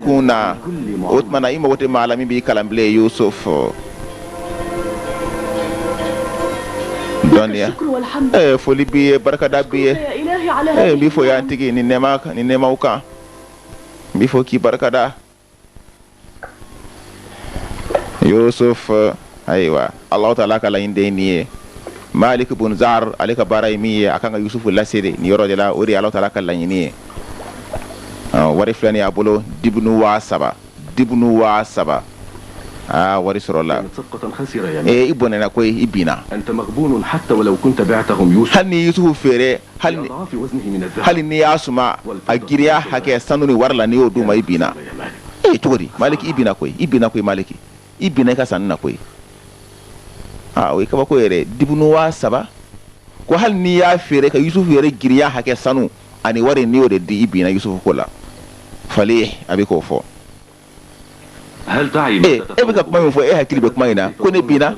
Kun na o tuma na, i mago tɛ maa la min b'i kalan bilen. Yusuf, dɔnniya, foli b'i ye, barikada b'i ye. N b'i fo, yan tigi, ni nɛɛma, ni nɛɛmaw kan. N b'i fo k'i barikada, Yusuf. Ayiwa, Alahu Taala ka laɲini de ye nin ye. Malik bun Zar, ale ka baara ye min ye, a kan ka Yusufu lase de nin yɔrɔ de la. O de ye Alahu Taala ka laɲini ye. Wari filɛ nin y'a bolo, dibunu 3000, dibunu 3000. Aa, wari sɔrɔla. Ee, i bɔnɛna koyi, i binna. Hali ni Yusufu feere, hali n'i y'a suma a girinya hakɛ sanu ni wari la, n'i y'o d'u ma, i binna. Ee, cogo di, Maliki? I binna koyi, i binna koyi, Maliki, i binna i ka sanni na koyi. Aa, o ye kabako yɛrɛ. Dibunu 3000 ko hali n'i y'a feere ka Yusufu yɛrɛ girinya hakɛ sanu ani wari, n'i y'o de di, i binna Yusufu ko la. Fali a bɛ k'o fɔ. Ee, e bɛ ka kuma min fɔ, e hakili bɛ kuma in na ko ne binna?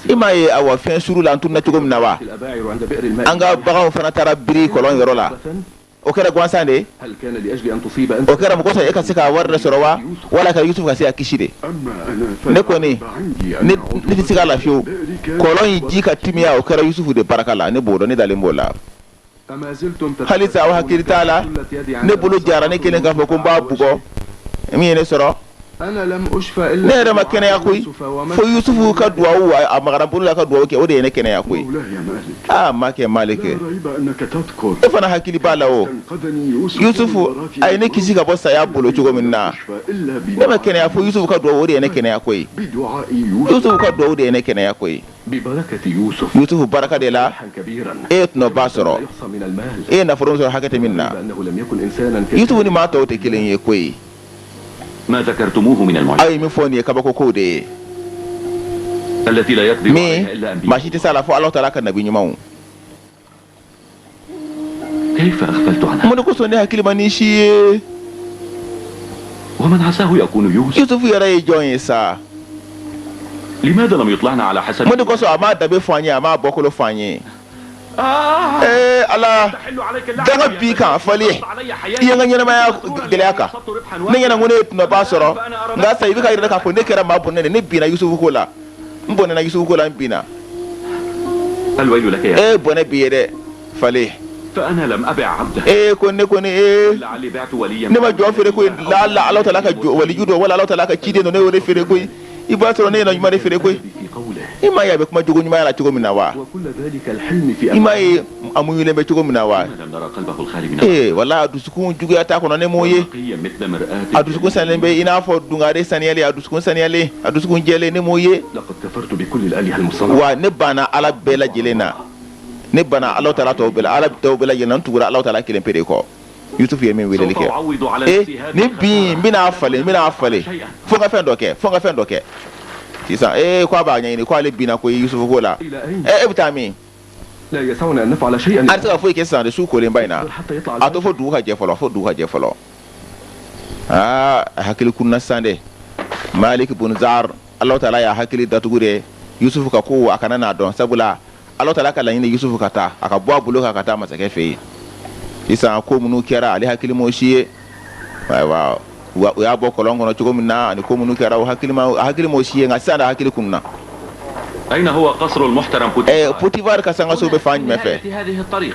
I m'a ye, awa, fɛn suru la, an tununna cogo min na wa? An ka baganw fana taara biri kɔlɔn yɔrɔ la. O kɛra gansan de ye? O kɛra mɔgɔ sɔrɔ e ka se ka wari de sɔrɔ wa, wala ka Yusufu ka se ka kisi de? Ne kɔni, ne tɛ se k'a la fiyewu. Kɔlɔn in ji ka timiya, o kɛra Yusufu de barika la. Ne b'o dɔn, ne dalen b'o la. Halisa aw hakili t'a la, ne bolo jara, ne kelen k'a fɔ ko n b'a bugɔ, min ye ne sɔrɔ? Ne yɛrɛ ma kɛnɛya koyi fo Yusufu ka duwawu. A magara bolo la ka duwawu kɛ, o de ye ne kɛnɛya koyi. Aa, ma kɛ Maliki, e fana hakili b'a la o, Yusufu a ye ne kisi ka bɔ saya bolo cogo min na. Ne ma kɛnɛya fo Yusufu ka duwawu, o de ye ne kɛnɛya koyi. Yusufu ka duwawu de ye ne kɛnɛya koyi. Yusufu baraka de la, e ye tɔnɔba sɔrɔ, e ye nafolo sɔrɔ hakɛ tɛ min na. Yusufu ni maa tɔw tɛ kelen ye koyi. Aw ye min fɔ, nin ye kabako kow de ye min maa si tɛ se a la fo Ala Taala ka nabi ɲumanw. Mun de kosɔn ne hakili ma nin si ye? Yusufu yɛrɛ ye jɔn ye sa? Mun de kosɔn a m'a danbe fɔ an ye, a m'a bɔkolo fɔ an ye? Ee Ala, danga b'i kan, fali. I ye n ka ɲɛnamaya gɛlɛya kan. Ne ɲɛna ko ne ye tɔnɔba sɔrɔ, nka sa i bɛ ka yira k'a fɔ ne kɛra maa bɔnɛ de. Ne binna Yusufu ko la, n bɔnɛna Yusufu ko la, n binna. Ee, bɔnɛ b'i ye dɛ, fali. Ee, ko ne kɔni, ee, ne ma jɔn feere koyi. La Ala Taala ka waliju dɔ wala Ala Taala ka ciden dɔ, ne y'o de feere koyi. I b'a sɔrɔ ne ye ɲuman de feere koyi. I m'a ye a bɛ kuma jogo ɲumanya la cogo min na wa? I m'a ye a muɲulen bɛ cogo min na wa? Ee, wala a dusukun juguya t'a kɔnɔ, ne m'o ye. A dusukun saniyalen bɛ i n'a fɔ dungare saniyalen, a dusukun saniyalen, a dusukun jɛlen, ne m'o ye wa. Ne banna Ala bɛɛ lajɛlen na, ne banna Ala Taala tɔw bɛɛ la, Ala tɔw bɛɛ lajɛlen na. N tugura Ala Taala kelen pe de kɔ. Yusufu ye min weleli kɛ, e ni bin, n bɛna falen, n bɛna falen fo n ka fɛn dɔ kɛ, fo n ka fɛn dɔ kɛ sisan. Ee, ko a b'a ɲɛɲini ko ale binna ko Yusufu ko la. E bɛ taa min? An tɛ se ka foyi kɛ sisan de, su kolenba in na. A to fo dugu ka jɛ fɔlɔ, fo dugu ka jɛ fɔlɔ. Aa, a hakili kunna sisan de. Malik bun Zar, Ala Taala y'a hakili datugu de Yusufu ka ko a kana n'a dɔn, sabula Ala Taala ka laɲini, Yusufu ka taa, a ka bɔ a bolo kan ka taa masakɛ fɛ yen. Sisan ko minnu kɛra, ale hakili m'o si ye. Ayiwa, u y'a bɔ kɔlɔn kɔnɔ cogo min na ani ko minnu kɛra, o hakili ma, hakili m'o si ye. Nka sisan hakili kunna. Potifar ka sankaso bɛ fan jumɛn fɛ?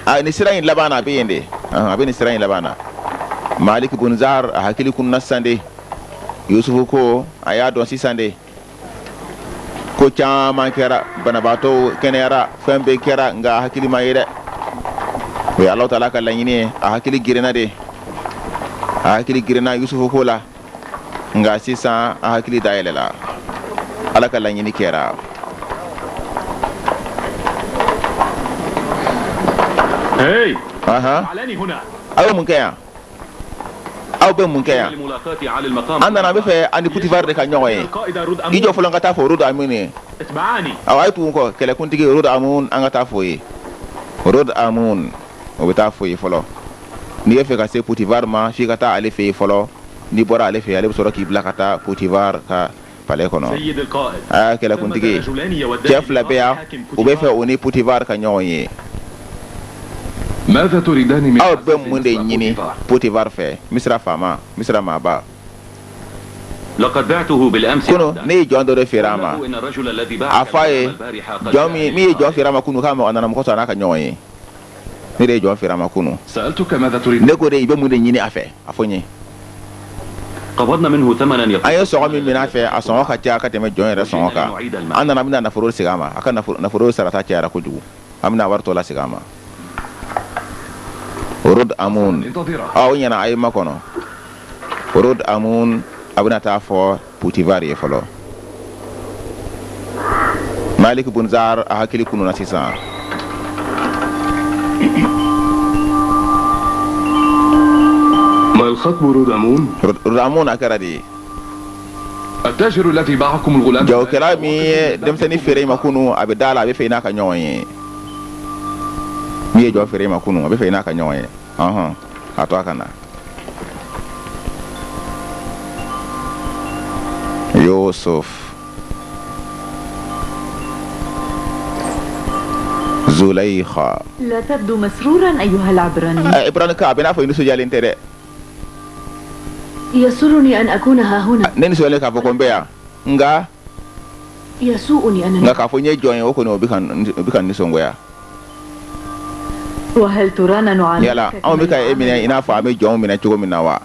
A ni sira in laban na, a bɛ yen de, a bɛ nin sira in laban na. Malik bun Zar, a hakili kunna sisan de. Yusufu ko, a y'a dɔn sisan de ko caman kɛra, banabaatɔw kɛnɛyara, fɛn bɛɛ kɛra, nka a hakili ma ye dɛ. O ye Ala Taala ka laɲini ye. A hakili girinna de, a hakili girinna Yusufu ko la, nka sisan a hakili dayɛlɛla, Ala ka laɲini kɛra. Hey! Aw ye mun kɛ yan? Aw bɛ mun kɛ yan? An nana, an bɛ fɛ an ni Putifar de ka ɲɔgɔn ye. I jɔ fɔlɔ, n ka taa fɔ Rod Amun ye. Awa, a ye tugu n kɔ. Kɛlɛkuntigi Rod Amun, an ka taa fɔ ye. Rod Amun, o bɛ taa fɔ ye fɔlɔ. N'i bɛ fɛ ka se Putifar ma, f'i ka taa ale fɛ yen fɔlɔ. N'i bɔra ale fɛ yen, ale bɛ sɔrɔ k'i bila ka taa Putifar ka palais kɔnɔ. Aa, kɛlɛkuntigi, cɛ fila bɛ yan, u bɛ fɛ u ni Putifar ka ɲɔgɔn ye. Aw bɛ mun de ɲini Potifar fɛ, Misira faama, Misira maaba? Kunu ne ye jɔn dɔ de feere a ma. A fɔ a ye jɔn min ye jɔn feere a ma kunu k'a ma a nana mɔgɔ sɔrɔ a n'a ka ɲɔgɔn ye. Ne de ye jɔn feere a ma kunu. Ne ko de i bɛ mun de ɲini a fɛ? A fɔ n ye. An ye sɔngɔ min minɛ a fɛ, a sɔngɔ ka ca ka tɛmɛ jɔn yɛrɛ sɔngɔ kan. An nana an bɛna nafolo segin a ma. A ka nafolo sarata cayara kojugu. An bɛna wari tɔ lasegin a ma. Rod Amun. O ɲɛna, a ye makɔnɔ. Rod Amun a bɛna taa fɔ Putifar ye fɔlɔ. Malik bun Zar a hakili kununa sisan. Rod Amun a kɛra di? Jagokɛla min ye denmisɛnnin feere i ma kunu, a bɛ da la, a bɛ fɛ i n'a ka ɲɔgɔn ye. Min ye jɔn feere i ma kunu, a bɛ fɛ i n'a ka ɲɔgɔn ye. Ɔhɔn, a to a ka na. Yusuf Zulaikha. Ibranika a bɛ n'a fɔ i nisɔndiyalen tɛ dɛ. Ne nisɔndiyalen k'a fɔ ko n bɛ yan, nka nka k'a fɔ n ye jɔn ye, o kɔni o bɛ ka n nisɔngoya. Yala anw bɛ ka e minɛ i n'a fɔ an bɛ jɔnw minɛ cogo min na wa?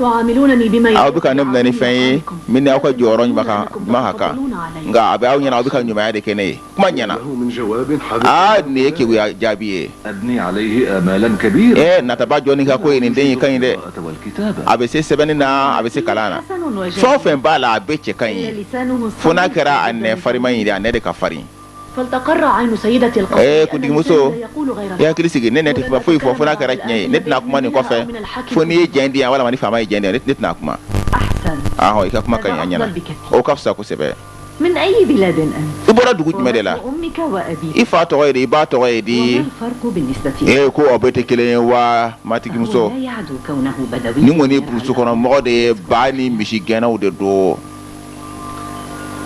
Aw bɛ ka ne minɛ ni fɛn ye min ni aw ka jɔyɔrɔ ɲuman ka kan, nka a bɛ aw ɲɛna aw bɛ ka ɲumanya de kɛ ne ye. Kuma ɲɛna. Aa, nin ye keguya jaabi ye. Ee, nataba jɔni ka ko ye nin den in ka ɲi dɛ. A bɛ se sɛbɛnni na, a bɛ se kalan na. Fɛn o fɛn b'a la, a bɛɛ cɛ ka ɲi. Fo n'a kɛra a nɛ farima in de, a nɛ de ka farin. Ee kuntigimuso, i hakili sigi, ne nɛ tɛ foyi fɔ fo n'a kɛra tiɲɛ ye. Ne tɛna kuma nin kɔfɛ fo n'i ye jɛn di yan walima ni faama ye jɛn di yan, ne tɛna kuma. Ahɔ, i ka kuma ka ɲi, a ɲɛna, o ka fisa kosɛbɛ. I bɔra dugu jumɛn de la? I fa tɔgɔ ye di? I ba tɔgɔ ye di? Ee, ko aw bɛɛ tɛ kelen ye wa, matigimuso? Nin kɔni ye burusu kɔnɔ mɔgɔ de ye, ba ni misi gɛnnaw de don.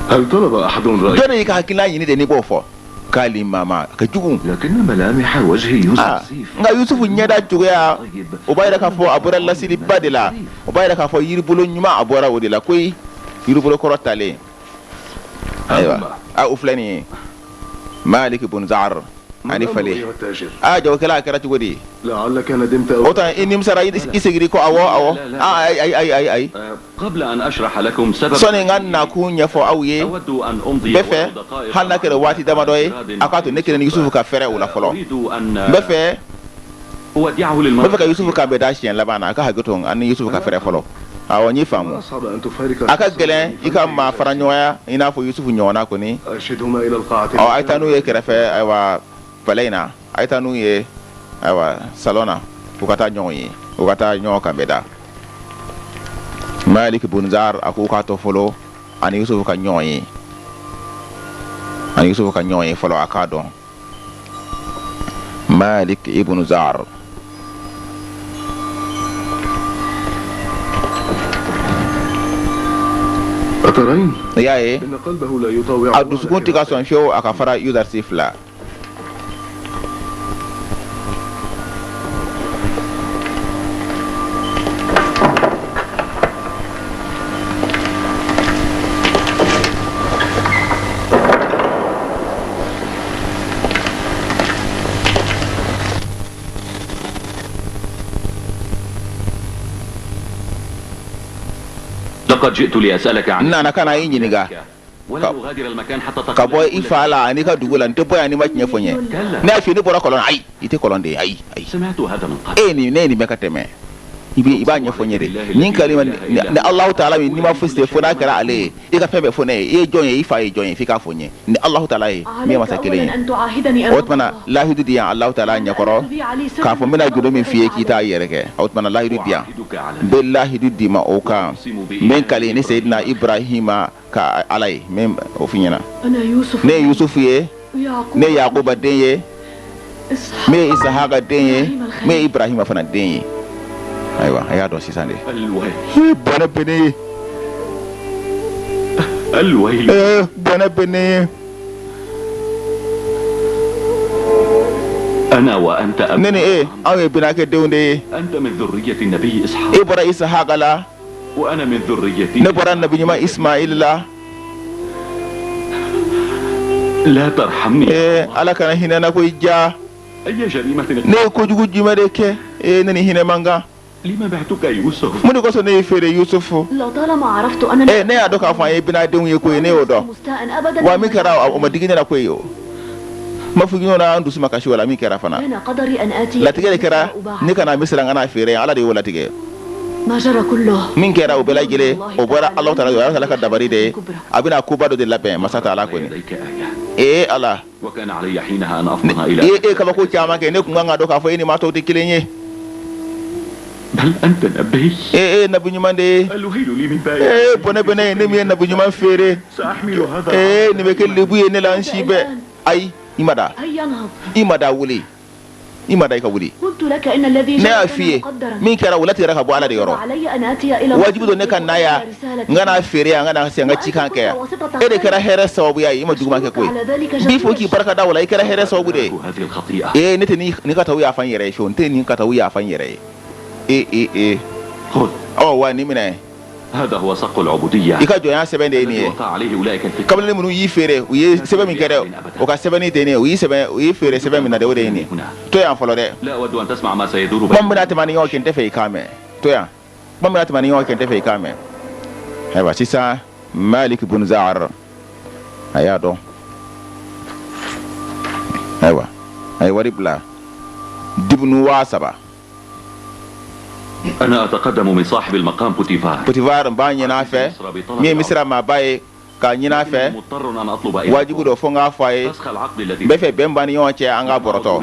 Jɔn de y'i ka hakilina ɲini de n'i b'o fɔ? K'ale mama ka jugu. Nka Yusufu ɲɛda cogoya, o b'a yira k'a fɔ a bɔra lasiliba de la. O b'a yira k'a fɔ yiribolo ɲuman, a bɔra o de la koyi, yiribolo kɔrɔ talen. Ayiwa, a o filɛ nin ye, Malik bun Zar ani Falih. Aa, jagokɛla, a kɛra cogo di? O tuma i nimisara, i seginna ko awɔ, awɔ. Aa, ayi, ayi, ayi, ayi. Sɔnni n ka nakun ɲɛfɔ aw ye, n bɛ fɛ hali n'a kɛra waati damadɔ ye, a k'a to ne kelen ni Yusufu ka fɛrɛ o la fɔlɔ. N bɛ fɛ n bɛ fɛ ka Yusufu kan bɛɛ da siɲɛ laban na. A ka hakɛ to, an ni Yusufu ka fɛrɛ fɔlɔ. Awɔ, n y'i faamu. A ka gɛlɛn i ka maa fara ɲɔgɔnya i n'a fɔ Yusufu ɲɔgɔnna kɔni. Ɔ, a ye taa n'u ye kɛrɛfɛ, ayiwa, palais in na, a ye taa n'u ye, ayiwa, salon na, u ka taa ɲɔgɔn ye, u ka taa ɲɔgɔn kan bɛɛ da. Malik bun Zar a ko k'a to fɔlɔ ani Yusufu ka ɲɔgɔn ye, ani Yusufu ka ɲɔgɔn ye fɔlɔ, a k'a dɔn. Malik ibn Zar. I y'a ye, a dusukun tɛ ka sɔn fiyewu a ka fara Yuzarsif la. N nana ka na i ɲininka ka bɔ i fa la ani ka dugu la. N tɛ bɔ yan n'i ma tiɲɛ fɔ n ye. Ne y'a f'i ye, ne bɔra kɔlɔn na. Ayi, i tɛ kɔlɔn de ye. Ayi, ayi, e nin, ne ye nin bɛɛ ka tɛmɛ. I b'a ɲɛfɔ n ye de. Nin kalima ni Alahu taala min, n'i ma fosi tɛ fo n'a kɛra ale ye, i ka fɛn bɛɛ fɔ ne ye. I ye jɔn ye? I fa ye jɔn ye? F'i k'a fɔ n ye. Ni Alahu taala ye min ye masa kelen ye, o tuma na lahidu di yan Alahu taala ɲɛkɔrɔ k'a fɔ n bɛna gundo min f'i ye k'i t'a yɛrɛ kɛ. O tuma na lahidu di yan, n bɛ lahidu d'i ma o kan. N bɛ n kali ni Seyidina Ibrahima ka Ala ye, n bɛ o f'i ɲɛna. Ne ye Yusufu ye, ne ye Yakuba den ye, ne ye Isahaka den ye, ne ye Ibrahima fana den ye. Ayiwa, a y'a dɔn sisan de. Bɔnɛ bɛ ne ye, bɔnɛ bɛ ne ye. Ne ni e, anw ye binakɛ denw de ye. E bɔra Isahaka la. Ne bɔra nabi ɲuman Ismail la. Ee Ala kana hinɛ na koyi ja. Ne ye kojugu jumɛn de kɛ? Ee ne ni hinɛ man kan. Mun de kosɔn ne y'i feere Yusufu? Ee ne y'a dɔn k'a fɔ an ye binadenw ye koyi, ne y'o dɔn. Wa min kɛra o ma digi ne la koyi o. N b'a fɔ ɲɔgɔn na an dusu ma kasi o la min kɛra fana. Latigɛ de kɛra ne ka na Misira n ka n'a feere yan, Ala de y'o latigɛ. Min kɛra o bɛɛ lajɛlen o bɔra Alahu taala Alahu taala ka dabari de ye. A bɛna koba dɔ de labɛn masa taala kɔni. Ee Ala. I ye kabako caman kɛ, ne tun kan k'a dɔn k'a fɔ e ni maa tɔw tɛ kelen ye. Ee e nabi ɲuman de ye. Ee bɔnɛ bɛ ne ye, ne min ye nabi ɲuman feere. Ee nin bɛ kɛ lebu ye ne la n si bɛɛ. Ayi, i ma da. I ma da wuli. I ma da i ka wuli. Ne y'a f'i ye min kɛra o latigɛra ka bɔ Ala de yɔrɔ. Wajibi don ne ka na yan, n ka n'a feere yan, n ka na se n ka cikan kɛ yan. E de kɛra hɛrɛ sababuya ye, i ma juguman kɛ koyi. N b'i fo k'i barika da o la, i kɛra hɛrɛ sababu de ye. Ee ne tɛ nin ka taa yafa n yɛrɛ ye fiyewu, n tɛ nin ka taa yafa n yɛrɛ ye. Ee ee ee. Ɔ wa nin minɛ. I ka jɔnya sɛbɛn de ye nin ye. Kamalen minnu y'i feere, u ye sɛbɛn min kɛ dɛ, o ka sɛbɛnni de ye nin ye. U y'i sɛbɛn, u y'i feere sɛbɛn min na dɛ, o de ye nin ye. To yan fɔlɔ dɛ. Kuma min bɛna tɛmɛ an ni ɲɔgɔn cɛ, n tɛ fɛ i k'a mɛn. To yan. Kuma min bɛna tɛmɛ an ni ɲɔgɔn cɛ, n tɛ fɛ i k'a mɛn. Ayiwa sisan Malik bun Zahar a y'a dɔn. Ayiwa a ye wari bila dibunu 3000. Potifar n b'a ɲini a fɛ min ye Misira maaba ye k'a ɲini a fɛ wajibi don fo n k'a fɔ a ye n bɛ fɛ bɛn b'an ni ɲɔgɔn cɛ an ka bɔrɔtɔ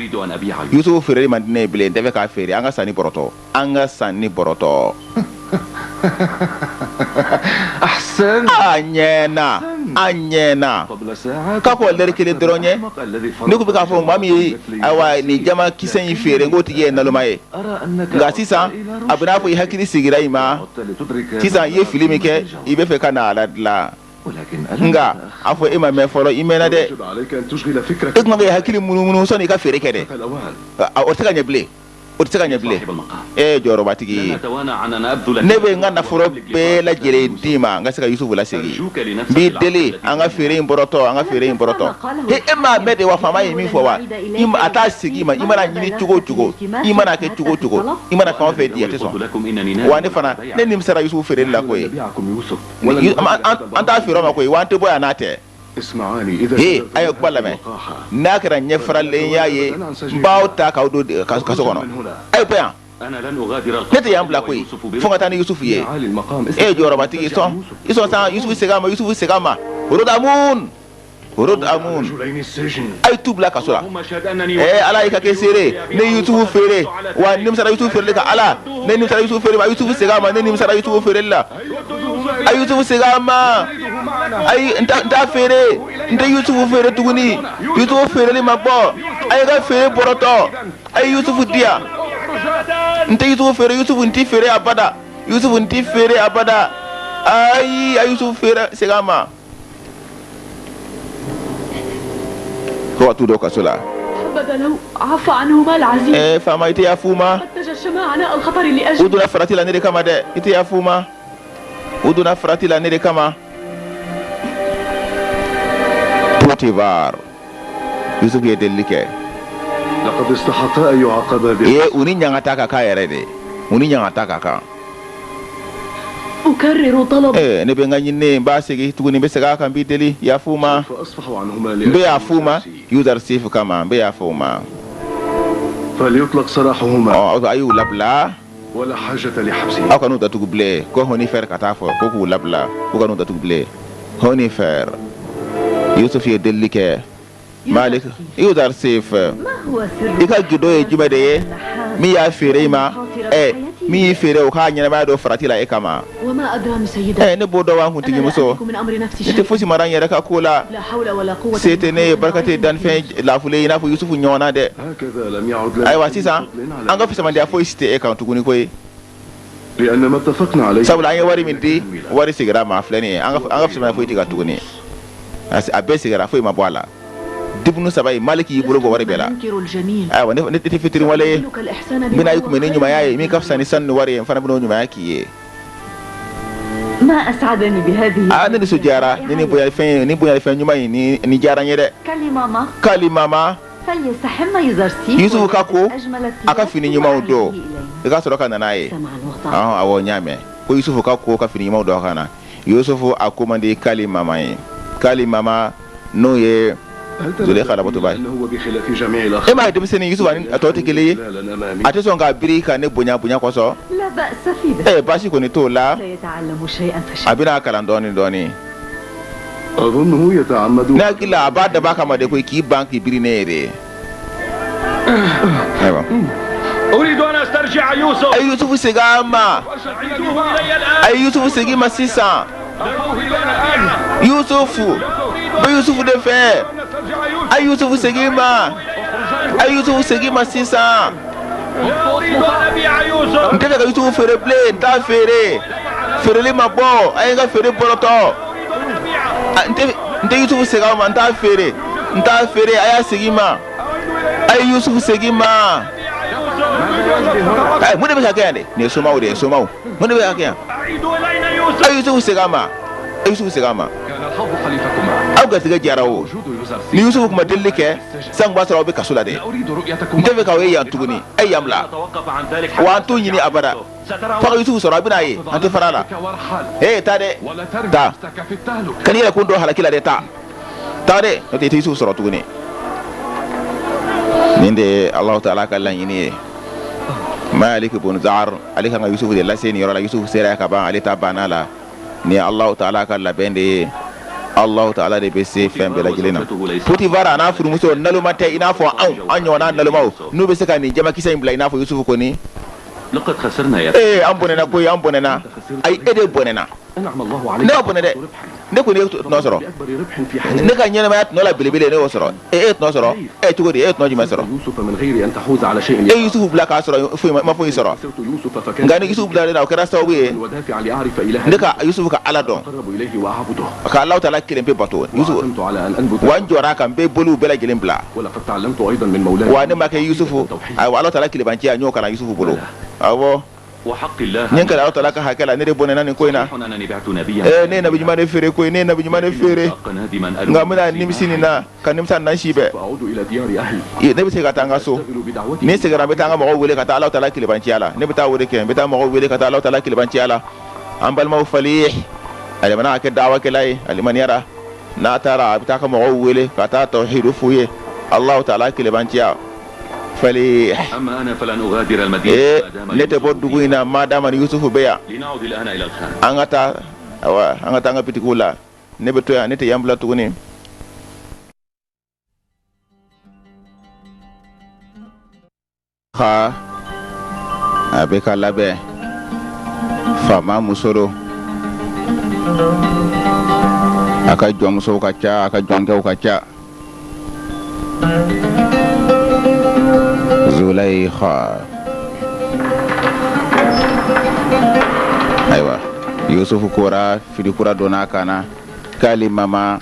Yusufu feereli man di ne ye bilen n tɛ fɛ k'a feere an ka sanni bɔrɔtɔ an ka sanni bɔrɔtɔ a ɲɛna a ɲɛna k'a fɔ lɛri kelen dɔrɔn ye ne tun bɛ k'a fɔ maa min ye ayiwa nin jama kisɛ in feere n k'o tigi ye naloma ye nka sisan a bɛ n'a fɔ i hakili sigira i ma sisan i ye fili min kɛ i bɛ fɛ ka na a ladilan nka a fɔ e ma mɛn fɔlɔ i mɛnna dɛ e tun kan k'i hakili munumunu sɔnni i ka feere kɛ dɛ o tɛ se ka ɲɛ bilen o tɛ se ka ɲɛ bilen e jɔyɔrɔbatigi ne bɛ n ka nafolo bɛɛ lajɛlen d'i ma n ka se ka Yusufu lasegin n b'i deli an ka feere in bɔrɔtɔ an ka feere in bɔrɔtɔ e m'a mɛn de wa faama ye min fɔ wa a t'a segin i ma i mana ɲini cogo o cogo i mana kɛ cogo o cogo i mana fɛn o fɛn di a tɛ sɔn wa ne fana ne nimisara Yusufu feereli la koyi an t'a feere o ma koyi wa an tɛ bɔ yan n'a tɛ He a ye kuma lamɛn n'a kɛra ɲɛfaralenya ye n b'aw ta k'aw don kaso kɔnɔ a ye bɔ yan ne tɛ yan bila koyi fo ka taa ni Yusufu ye e ye jɔyɔrɔbatigi sɔn i sɔn san Yusufu segin a ma Yusufu segin a ma Rodamun Rodamun a ye t'u bila kaso la ee Ala y'i ka kɛ seere ne Yusufu feere wa n nimisara Yusufu feereli kan Ala ne nimisara Yusufu feere ma Yusufu segin a ma ne nimisara Yusufu feereli la a Yusufu segin a ma ayi n t'a feere n tɛ Yusufu feere tuguni Yusufu feereli ma bɔ a ye ka feere bɔrɔtɔ a ye Yusufu di yan n tɛ Yusufu feere Yusufu n t'i feere abada Yusufu n t'i feere abada ayi a Yusufu feere segin a ma ko ka t'u don kaso la ee faama i tɛ yafa u ma u donna farati la ne de kama dɛ i tɛ yafa u ma u donna farati la ne de kama Potifar Yusufu ye delili kɛ ee u ni ɲangata ka kan yɛrɛ de u ni ɲangata ka kan ee ne bɛ n ka ɲinini n b'a segin tuguni n bɛ segin a kan n b'i deli yafa u ma n bɛ yafa u ma Yuzarsif kama n bɛ yafa u ma ɔ a y'u labila aw kan'u datugu bilen ko Honifɛr ka taa fɔ ko k'u labila k'u kan'u datugu bilen Honifɛr Yusuf ye delili kɛ Malik Yuzarsif i ka gindo ye jumɛn de ye min y'a feere i ma ɛ min y'i feere o k'a ɲɛnamaya don farati la e kama ɛ ne b'o dɔn wa n kuntigimuso ne tɛ fosi mara n yɛrɛ ka ko la se tɛ ne ye barika tɛ danfɛn lafulen ye i n'a fɔ Yusufu ɲɔgɔnna dɛ ayiwa sisan an ka fisamandiya foyi si tɛ e kan tuguni koyi sabula an ye wari min di wari seginna ma filɛ nin ye an ka fisamandiya foyi t'i kan tuguni a bɛɛ seginna foyi ma bɔ a la dibunu saba in Maliki y'i bolo bɔ wari bɛɛ la ayiwa ne tɛ fitiriwale ye n bɛna i kunbɛn ni ɲumanya ye min ka fisa ni sanu ni wari ye n fana bɛn'o ɲumanya k'i ye. Aa, ne nisɔndiyara ni nin bonyalifɛn ye, ni bonyalifɛn ɲuman in, ni nin diyara n ye dɛ. Kali mama, Yusufu ka ko, a ka fini ɲumanw don, i ka sɔrɔ ka na n'a ye. Awɔ, n y'a mɛn ko Yusufu ka ko, ka fini ɲumanw don, a ka na. Yusufu a ko man di kali mama ye. Kali mama, n'o ye Zulekha labatobaa ye, e m'a ye denmisɛnnin Yusufu ani a tɔw tɛ kelen ye. A tɛ sɔn k'a biri ka ne bonya bonya kosɔn. Ee, baasi kɔni t'o la, a bɛna a kalan dɔɔnin dɔɔnin. Ne hakili la, a b'a dab'a kama de koyi, k'i ban k'i biri ne ye de. Ayiwa, a ye Yusufu segin a ma, a ye Yusufu segin ma sisan. Yusufu bɛ Yusufu de fɛ. A ye Yusufu segin ma, a ye Yusufu segin ma sisan. N tɛ fɛ ka Yusufu feere bilen, n t'a feere, feereli ma bɔ, a ye n ka feere bɔlɔtɔ. N tɛ Yusufu segin aw ma, n t'a feere, n t'a feere, a y'a segin ma, a ye Yusufu segin ma. Mun de bɛ ka kɛ yan de? Nin ye somaw de ye, somaw. Mun de bɛ ka kɛ yan? A ye Yusufu segin a ma, a ye Yusufu segin a ma. Aw garijɛgɛ diyara o. Ni Yusufu tun ma delili kɛ san, b'a sɔrɔ aw bɛ kaso la dɛ. N tɛ fɛ k'aw ye yan tuguni, a ye yan bila. Wa an t'o ɲini abada fo ka Yusufu sɔrɔ. A bɛna ye, an tɛ fara a la. Ee, taa dɛ, taa, kan'i yɛrɛ kun don halaki la dɛ. Taa, taa dɛ, n'o tɛ i tɛ Yusufu sɔrɔ tuguni. Nin de ye Alahu taala ka laɲini ye. Malik bun Zar, ale kan ka Yusufu de lase nin yɔrɔ la. Yusufu sera yan ka ban, ale ta banna la. Nin ye Alahu taala ka labɛn de ye. Alahu taala de bɛ se fɛn bɛɛ lajɛlen na. Potifar a n'a furumuso naloma tɛ i n'a fɔ anw, an ɲɔgɔnna nalomaw, n'u bɛ se ka nin jamakisɛ in bila i n'a fɔ Yusufu kɔni. Ee, an bɔnɛna koyi, an bɔnɛna. Ayi, e de bɔnɛna. Ne ma bɔnɛ dɛ, ne kɔni ye tɔnɔ sɔrɔ. Ne ka ɲɛnamaya tɔnɔ la belebele, ne y'o sɔrɔ. E ye tɔnɔ sɔrɔ e cogo di? E ye tɔnɔ jumɛn sɔrɔ? E Yusufu bila k'a sɔrɔ foyi ma foyi sɔrɔ. Nka ni Yusufu bila na, o kɛra sababu ye ne ka Yusufu ka Ala dɔn, ka Alahu taala kelen pe bato. Yusufu wa, n jɔra a kan, n bɛ boliw bɛɛ lajɛlen bila. Wa ne ma kɛ Yusufu, ayiwa, Alahu taala kelebanciya, n y'o kalan Yusufu bolo. Awɔ, n ye n kali Alahu taala ka hakɛ la, ne de bɔnɛna nin ko in na. Ee, ne ye nabi ɲuman de feere koyi, ne ye nabi ɲuman de feere. Nka n bɛna nimisi nin na, ka nimisa nin na si bɛɛ. Ne bɛ se ka taa n ka so. Ni seginna, n bɛ taa n ka mɔgɔw wele ka taa Alahu taala kelebanciya la. Ne bɛ taa o de kɛ, n bɛ taa mɔgɔw wele ka taa Alahu taala kelebanciya la. An balimaw, fali a yɛlɛmana ka kɛ dawakɛla ye, a limaniyara. N'a taara, a bɛ taa ka mɔgɔw wele ka taa tawhidu f'u ye, Alahu taala kelebanciya. Fali, ee, ne tɛ bɔ dugu in na madama ni Yusufu bɛ yan. An ka taa, awa, an ka taa an ka bitigiw la. Ne bɛ to yan, ne tɛ yan bila tuguni. Ha, a bɛ ka labɛn, faama muso don, a ka jɔnmusow ka ca, a ka jɔnkɛw ka ca. Zulayiha, ayiwa, Yusufu kora, fini kura donna a kan na. K'ale mama,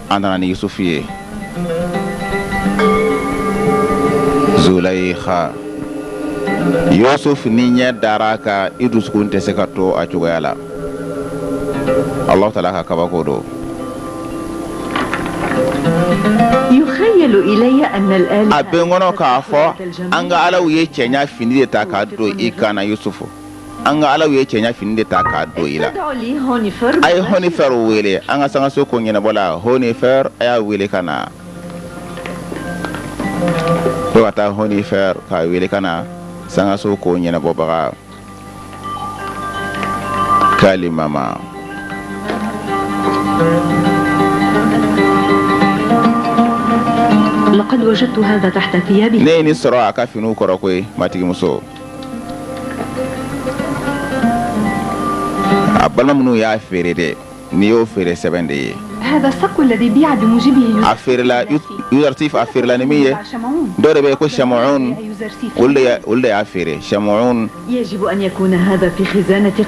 an nana ni Yusufu ye. Zulayiha, Yusuf ni ɲɛ dara a kan, i dusukun tɛ se ka to a cogoya la. Alahu taala ka kabako don. A bɛ n kɔnɔ k'a fɔ an ka alaw ye cɛɲa fini de ta k'a don i kan na. Yusufu, an ka alaw ye cɛɲa fini de ta k'a don i la. A ye Honifɛr wele, an ka sangaso ko ɲɛnabɔ la. Honifɛr, a y'a wele ka na. Ko ka taa Honifɛr k'a wele ka na, sangaso ko ɲɛnabɔbaga. Kali mama. Ne ye nin sɔrɔ a ka finiw kɔrɔ koyi, matigimuso. A balima minnu y'a feere dɛ, n'i y'o feere sɛbɛn de ye. A feerela Yuzarsif, a feerela ni min ye, dɔ de bɛ yen ko Shamuun, olu de y'a feere, Shamuun.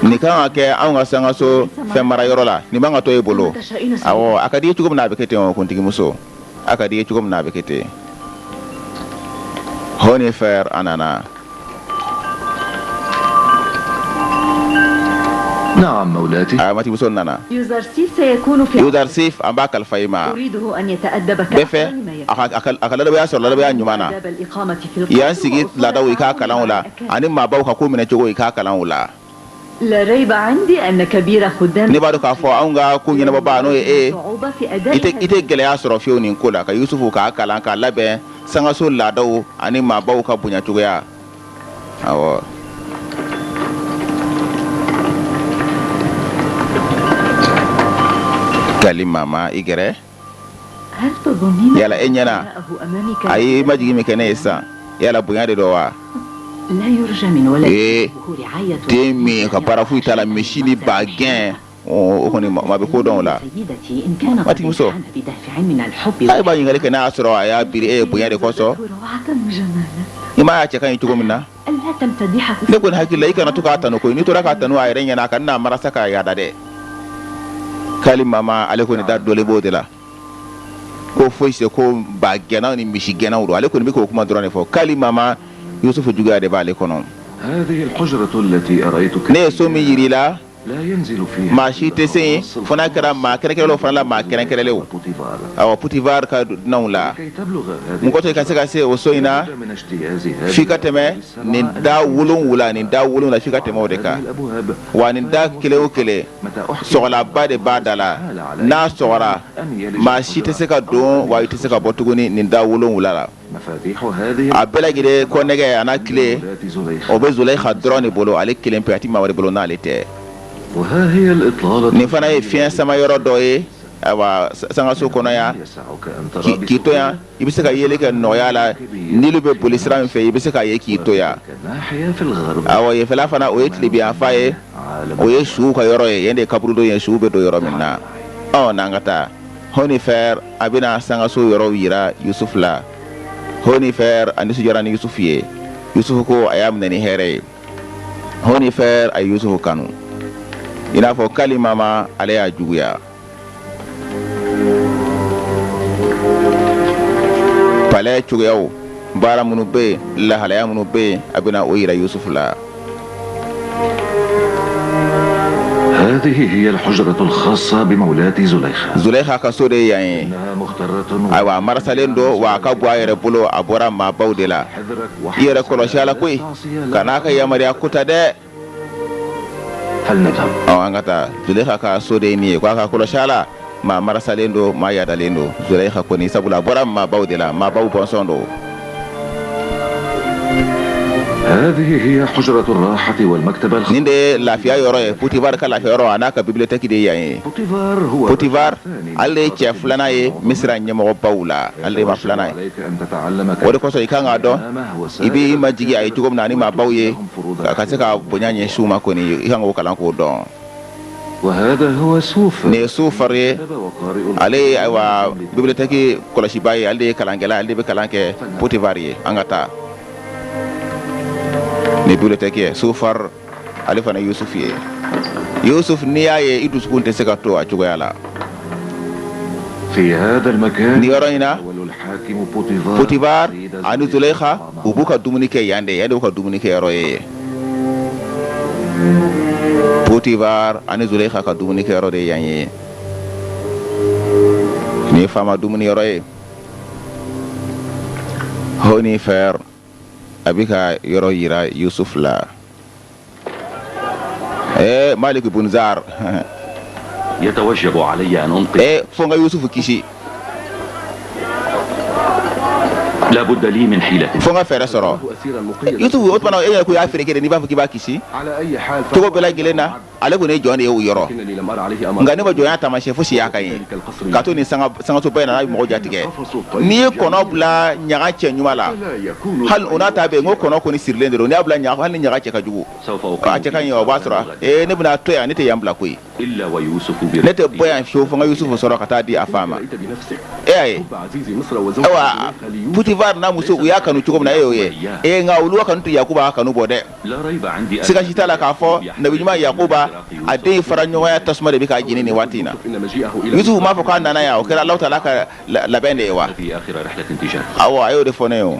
Nin kan ka kɛ anw ka sangaso fɛn mara yɔrɔ la, nin man ka to e bolo. Awɔ, a ka di i ye cogo min na, a bɛ kɛ ten o, kuntigimuso. A ka di i ye cogo min na, a bɛ kɛ ten. Honifɛr, a nana. نعم مولاتي. A matigimuso nana. يوزرسيف سيكون في Yuzarsif, an b'a kalifa i ma. أريده أن يتأدب Bɛɛ fɛ كأفضل ما يكون. a ka ladabaya sɔrɔ ladabaya ɲuman na. آداب الإقامة في القصر Yan sigi وأصول laadaw, i k'a التعامل kalan o مع la, الأكابر. ani maabaw ka ko minɛ cogo, i k'a kalan o la. لا ريب عندي أن كبير خدام Ne b'a dɔn k'a fɔ anw ka ko ɲɛnabɔbaa, n'o ye e ye, صعوبة في أداء i tɛ i tɛ gɛlɛya sɔrɔ fiyewu nin ko la, ka Yusufu k'a kalan, k'a labɛn sangaso laadaw ani maabaw ka bonya cogoya. Awɔ, gali mama, i gɛrɛ. هل تظنين Yala e ɲɛna أنه أمامك a ye majigin min kɛ ne ye sisan, yala bonya de don wa? لا يرجى من ولد Ee, رعاية den min ka baara foyi t'a la, misi ni ba gɛn, o kɔni ma bɛ ko dɔn o la. سيدتي إن كان قد Matigimuso, انحنى بدافع من الحب a b'a ɲininkali kɛ n'a y'a sɔrɔ a y'a biri e ye bonya de kosɔn. روعة وجمالا. I m'a y'a cɛ ka ɲi cogo min na. ألا تمتدحه؟ Ne kɔni hakili la, i kana to k'a tanu koyi. N'i tora k'a tanu a yɛrɛ ɲɛna, a kana n'a marasa k'a yada dɛ. K'ale mama, ale kɔni da dɔlen b'o de la ko foyi se ko ba gɛnnaw ni misi gɛnnaw don. Ale kɔni bɛ k'o kuma dɔrɔn de fɔ. K'ale mama, Yusufu juguya de b'ale kɔnɔ. هذه الحجرة التي أريتك Ne ye so min yir'i la, لا ينزل فيها maa si tɛ se yen fo n'a kɛra maa kɛrɛnkɛrɛnlenw fana la, maa kɛrɛnkɛrɛnlenw. بوتيفار. Awɔ, Putivar ka dunanw la. لكي تبلغ هذه Mun kɔtɔ i ka se ka se o so in na, لابد من اجتياز هذه f'i ka tɛmɛ nin da 7, nin da 7 f'i ka tɛmɛ o de kan. هذه الأبواب. Wa nin da kelen o kelen, متى أحكم sɔgɔlaba de b'a da la. N'a sɔgɔra, maa si tɛ se ka don, wa i tɛ se ka bɔ tuguni nin da 7 la. مفاتيح هذه A bɛɛ lajɛlen kɔnɛgɛ a n'a tile, مولاة زليخة. o bɛ Zuleyika dɔrɔn de bolo, ale kelen pe. A ti maa wɛrɛ bolo n'ale tɛ. وها هي الإطلالة. Nin fana ye fiɲɛ sama yɔrɔ dɔ ye, ayiwa, sangaso kɔnɔ yan. يسعك أن ترى K'i to yan, i bɛ se ka yeli kɛ nɔgɔya la. Nilu bɛ boli sira min fɛ, i bɛ se k'a ye k'i to yan. تلك الناحية في الغرب. Awɔ, yenfɛla fana, o ye tilebiyanfa ye. عالم O ye suw ka yɔrɔ ye, yen de ye kaburudo ye, suw bɛ don yɔrɔ min na. Ɔ, n'an ka taa Honifɛr, a bɛna sangaso yɔrɔw yira Yusuf la. Honifɛr a nisɔndiyara ni Yusuf ye. Yusuf ko a y'a minɛ ni hɛrɛ ye. Honifɛr a ye Yusuf kanu i n'a fɔ kali mama, ale y'a juguya. Palais cogoyaw, baara minnu bɛ yen, lahalaya minnu bɛ yen, a bɛna o yira Yusuf la. هذه هي الحجرة الخاصة بمولاة زليخة. Zuleyika ka so de ye yan ye. إنها مخترة. Ayiwa, a marasalen don, wa a ka bɔ a yɛrɛ bolo, a bɔra maabaw de la. حذرك. I yɛrɛ kɔlɔsi a la koyi, ka n'a ka yamaruya kota dɛ. فلنذهب. Ɔ, an ka taa. Zuleyika ka so de ye nin ye. Ko a ka kɔlɔsi a la, maa marasalen don, maa yadalen don Zuleyika kɔni, sabula a bɔra maabaw de la, maabaw bɔnsɔn don. هذه هي حجرة الراحة والمكتبة الخاصة. Nin de ye lafiya yɔrɔ ye, Putivar ka lafiya yɔrɔ a n'a ka bibliothèque de ye yan ye. بوتيفار هو Putivar, الثاني. ale ye cɛ filanan ye Misira ɲɛmɔgɔbaw la, ale de ma filanan ye. عليك أن تتعلم O de kosɔn i kan k'a dɔn i b'i majigi a ye cogo min na ani maabaw ye, ka se ka bonya ɲɛsin u ma kɔni, i kan k'o kalan k'o dɔn. وهذا هو سوف Nin ye Sufar ye. وقارئ Ale ye, ayiwa, bibliothèque kɔlɔsiba ye, ale de ye kalankɛla, ale de bɛ kalan kɛ Potifar ye. An ka taa. Nin ye bibliothèque ye. Sufar, ale fana ye Yusuf ye. Yusuf, n'i y'a ye, i dusukun tɛ se ka to a cogoya la. في هذا المكان Nin yɔrɔ in na, يتناول الحاكم بوتيفار Potifar سيدة ani زليخة Zuleyika, u b'u ka dumuni kɛ yan de. Yan de y'u ka dumuni kɛ yɔrɔ ye. Potifar ani Zuleyika ka dumuni kɛ yɔrɔ de ye yan ye. Nin ye faama dumuni yɔrɔ ye. Honifɛr a bɛ ka yɔrɔ yira Yusuf la. Malik Bunzar. يتوجب علي أن أنقذ Fo n ka Yusuf kisi. لا بد لي من حيلة. Fo n ka fɛɛrɛ sɔrɔ. أسيرا مقيدا. Yusuf, o tuma na e yɛrɛ ko i y'a feere kɛ de, n'i b'a fɔ k'i b'a kisi. على أي حال Cogo bɛɛ lajɛlen na, ale kɔni ye jɔn de ye o yɔrɔ. لكنني لم أرى عليه أمر Nka ne ma jɔnya taamasiyɛn fosi y'a kan ye ذلك القصر. ka to nin sangasoba in na, n'a bɛ mɔgɔ jatigɛ. N'i ye kɔnɔ bila ɲaga cɛ ɲuman la, لا يكون hali o n'a ta bɛɛ, n ko kɔnɔ kɔni sirilen de don. N'i y'a bila ɲaga, hali ni ɲaga cɛ ka jugu, سوف a أقيم cɛ ka ɲi, o b'a sɔrɔ ne bɛna to yan, ne tɛ yan bila koyi. إلا ويوسف Ne tɛ برفقتي. bɔ yan fiyewu fo n ka Yusufu sɔrɔ ka taa di a fa ma. رأيت بنفسك E y'a ye. حب عزيز مصر وزوجه Ayiwa, زليخة ليوسف. Putivar n'a muso, u y'a kanu cogo min na, e y'o ye. Nka olu ka kanu tɛ Yakuba ka kanu bɔ dɛ. لا ريب عندي أن Siga si t'a la k'a fɔ nabi ɲuman Yakuba, a den ye fara ɲɔgɔnya tasuma de bɛ k'a jeni nin waati in na. إن مجيئه إلى Yusufu m'a fɔ k'a nana yan, o kɛra Alahu taala ka labɛn de ye wa? في آخر رحلة تجارية. Awɔ, a y'o de fɔ ne ye o.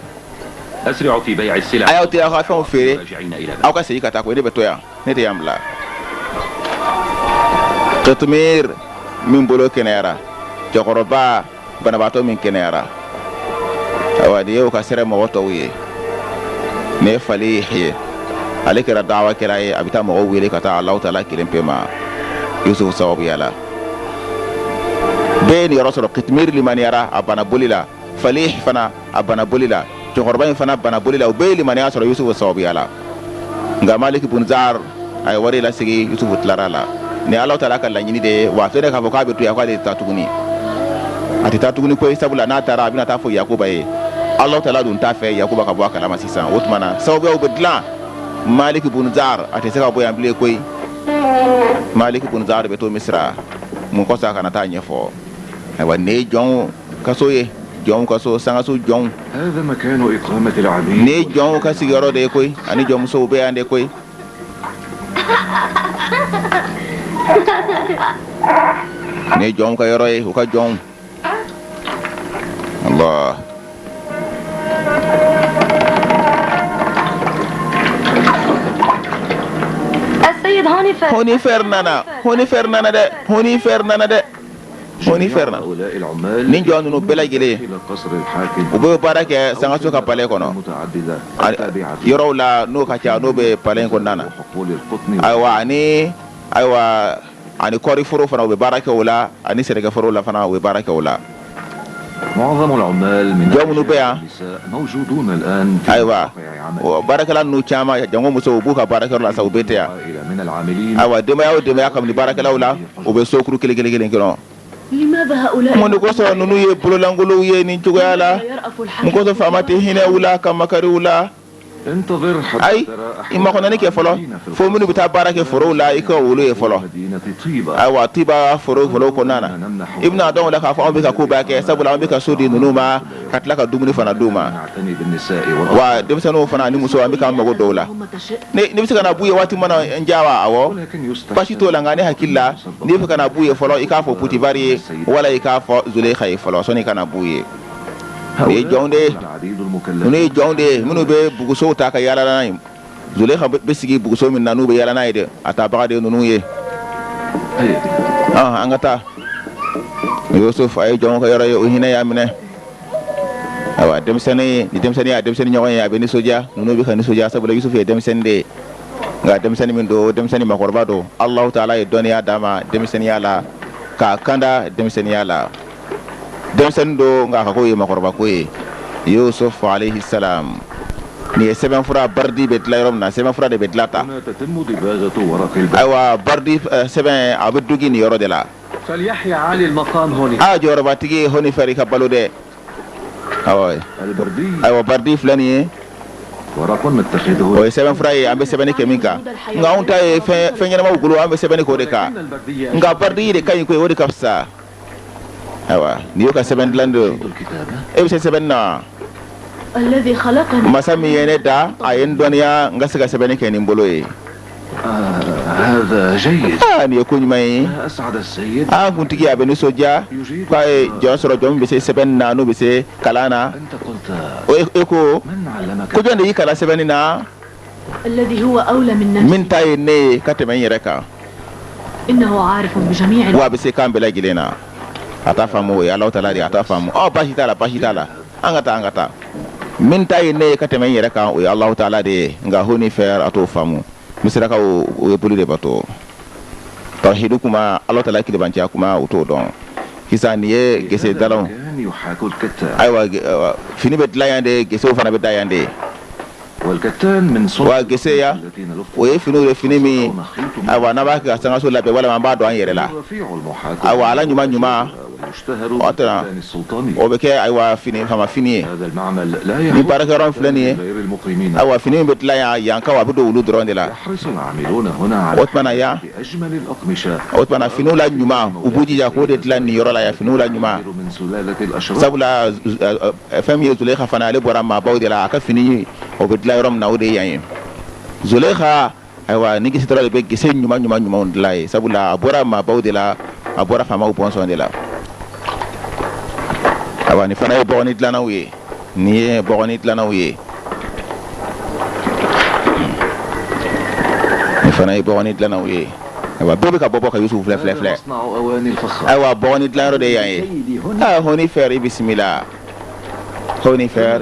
أسرع في بيع السلع. A y'aw teliya aw ka fɛnw feere, راجعين إلى aw ka segin ka taa koyi. Ne bɛ to yan, ne tɛ yan bila. Qitmir min bolo kɛnɛyara, cɛkɔrɔba banabaatɔ min kɛnɛyara. Ayiwa, nin ye o ka sɛrɛ mɔgɔ tɔw ye. Nin ye Falih ye, ale kɛra dawa kɛra ye, a bɛ taa mɔgɔw wele ka taa Alahu taala kelen pe ma Yusufu sababuya la. Bɛɛ ye nin yɔrɔ sɔrɔ. Qitmir limaniyara, a bana boli la. Falih fana, a bana boli la. Cɛkɔrɔba in fana bana boli la. U bɛɛ ye limaniya sɔrɔ Yusufu sababuya la. Nka Malik bun Zar, a ye wari lasegin, Yusufu tilara la. Nin Alahu taala ka laɲini de ye wa. A filɛ k'a fɔ k'a bɛ to yan, k'ale tɛ taa tuguni. A tɛ taa tuguni koyi, sabula n'a taara, a bɛna taa fɔ Yakuba ye. Alahu taala dun t'a fɛ Yakuba ka bɔ a kalama sisan. O tuma na, sababuyaw bɛ dilan. Malik bun Zar, a tɛ se ka bɔ yan bilen koyi. Malik bun Zar bɛ to Misira. Mun kosɔn? A kana taa ɲɛfɔ. Ayiwa, nin ye jɔnw ka so ye, jɔnw ka so, sangaso jɔnw. هذا مكان إقامة العبيد. Nin ye jɔnw ka sigiyɔrɔ de ye koyi, ani jɔnmusow bɛ yan de koyi. Nin ye jɔnw ka yɔrɔ ye, u ka jɔnw. Allah. السيد هونيفر. Honifer nana, Honifer nana dɛ, Honifer nana dɛ, Honifer nana. هؤلاء العمال Nin jɔn ninnu bɛɛ lajɛlen, إلى قصر الحاكم u bɛ baara kɛ sangaso ka palais kɔnɔ. المتعددة التابعة Yɔrɔw la n'o ka ca, n'o bɛ palais in kɔnɔna na. وحقول القطن. Ayiwa, ani kɔɔri foro fana, u bɛ baara kɛ o la, ani sɛnɛkɛforo la fana, u bɛ baara kɛ o la. معظم العمال من Jɔn minnu bɛ yan, النساء موجودون الآن في ayiwa, مواقع عمل. o baarakɛla ninnu caman, jango musow, u b'u ka baarakɛyɔrɔ la sa, u bɛ tɛ yan. عائلة من العاملين. Ayiwa, denbaya o denbaya, kabini baarakɛlaw la, u bɛ sokuru kelen kelen kelen kɔnɔ. لماذا هؤلاء Mun de kosɔn ninnu ye bololankolow ye nin cogoya la? لا يرأف الحاكم Mun kosɔn faama tɛ hinɛ u la, ka makari u la? انتظر حتى Ayi, ترى i makɔnɔni kɛ fɔlɔ, fo minnu bɛ taa baara kɛ forow la, i ka olu ye fɔlɔ. مدينة طيبة. Ayiwa, Tiba forow kɔnɔna na, i bɛna dɔn o la k'a fɔ anw bɛ ka ko bɛɛ kɛ, sabula an bɛ ka so di ninnu ma, ka tila ka dumuni fana d'u ma. نعتني بالنساء والأطفال. Wa denmisɛnninw fana ani musow, an bɛ k'an mago dɔw la. Ne bɛ se ka na b'u ye waati min na n ja wa? Awɔ. ولكن يستحسن Basi t'o la, nka ne hakili la, n'i bɛ fɛ ka na b'u ye fɔlɔ, i k'a fɔ Putifari ye wala i k'a fɔ Zuleyika ye fɔlɔ, sɔnni i ka na b'u ye. Nin ye jɔnw de ye. العبيد المكلفين. Ninnu ye jɔnw de ye minnu bɛ bugusow ta ka yaala n'a ye. Zuleyika bɛ sigi buguso min na, n'u bɛ yaala n'a ye dɛ, a tabaga de ye ninnu ye. هيا بنا. An ka taa. Yusuf a ye jɔnw ka yɔrɔ ye, o hinɛ y'a minɛ. Ayiwa, denmisɛnnin ni denmisɛnnin y'a denmisɛnnin ɲɔgɔn ye, a bɛ nisɔndiya. Ninnu bɛ ka nisɔndiya, sabula Yusuf ye denmisɛnnin de ye, nka denmisɛnnin min don, denmisɛnnin makɔrɔba don. Alahu taala ye dɔnniya d'a ma denmisɛnninya la, k'a kanda denmisɛnninya la. Denmisɛnnin don, nka a ka ko ye makɔrɔba ko ye. Yusuf alayhi salam. Nin ye sɛbɛnfura baridi bɛ dilan yɔrɔ min na, sɛbɛnfura de bɛ dilan ta. هنا تتم دباغة ورق البرد. Ayiwa, baridi sɛbɛn, a bɛ dogi nin yɔrɔ de la. فليحيى عالي المقام هوني. A jɔyɔrɔbatigi Honifɛri ka balo dɛ, awɔ. البردي. Ayiwa, baridi filɛ nin ye. ورق نتخذه. O ye sɛbɛnfura ye, an bɛ sɛbɛnni kɛ min kan, nka anw ta ye fɛn ɲɛnamaw golo, an bɛ sɛbɛnni k'o de kan. لكن البردية Nka baridi de ka ɲi koyi, o de ka fisa. Ayiwa, nin y'o ka sɛbɛn dilan don. الكتابة. E bɛ se sɛbɛnni na? الذي خلقني Masa min ye ne da, a ye n dɔnniya n ka se ka sɛbɛnni kɛ nin bolo ye. آه، هذا جيد. Aa, nin ye ko ɲuman ye. ما أسعد السيد. An kuntigi, a bɛ nisɔndiya k'a ye jɔn sɔrɔ, jɔn min bɛ se sɛbɛnni na, n'o bɛ se kalan na. أنت قلت O e ko من علمك؟ ko jɔn de y'i kalan sɛbɛnni na? الذي هو أولى من نفسي. Min ta ye ne ye ka tɛmɛ n yɛrɛ kan. إنه عارف بجميع Wa a bɛ se kan bɛɛ lajɛlen na. A t'a faamu, o ye Alahu taala de ye, a t'a faamu. Ɔ, baasi t'a la, baasi t'a la, an ka taa, an ka taa. Min ta ye ne ye ka tɛmɛ n yɛrɛ kan, o ye Alahu taala de ye. Nka honi fɛ, a t'o faamu. Misirakaw, o ye boli de bato. Tawhidu kuma, Alahu taala kilibanciya kuma, o t'o dɔn. Sisan, nin ye gese في هذا dalaw. المكان يحاك الكتان. Ayiwa, fini bɛ dilan yan de, gesew fana bɛ da yan de. والكتان من صنع Wa gese ya, التي نلف o ye finiw de, fini min أو نخيط. ayiwa, n'an b'a kɛ ka sangaso labɛn walima an b'a don an yɛrɛ la. رفيع المحاكاة. Ayiwa, ala ɲuman ɲuman. ويشتهر O tɛna بالكتان السلطاني. o bɛ kɛ, ayiwa, fini fama fini ye. هذا المعمل لا Ni يحوط baarakɛyɔrɔ in filɛ nin ye, غير المقيمين. ayiwa, fini min bɛ dilan yan, yankaw, a bɛ don olu dɔrɔn de la. يحرص العاملون هنا على O tuma na yan, أجمل الأقمشة. o tuma na, finiw la ɲuman, u b'u jija k'o de dilan nin yɔrɔ la yan, finiw la ɲuman. من سلالة الأشراف. Sabula fɛn min ye Zuleyika fana, ale bɔra maabaw de la. A ka fini, o bɛ dilan yɔrɔ min na, o de ye yan ye. Zuleyika, ayiwa, ni gese de bɛ gese ɲuman ɲuman ɲumanw dilan ye, sabula a bɔra maabaw de la, a bɔra faamaw bɔnsɔn de la. Ayiwa, nin fana ye bɔgɔni dilannaw ye, nin ye bɔgɔni dilannaw ye, nin fana ye bɔgɔni dilannaw ye. Ayiwa, bɛɛ bɛ ka bɔ ka Yusufu filɛ filɛ filɛ. Ayiwa, bɔgɔnin dilanyɔrɔ de ye yan ye. Aa, Honifɛr, i bisimila Honifɛr.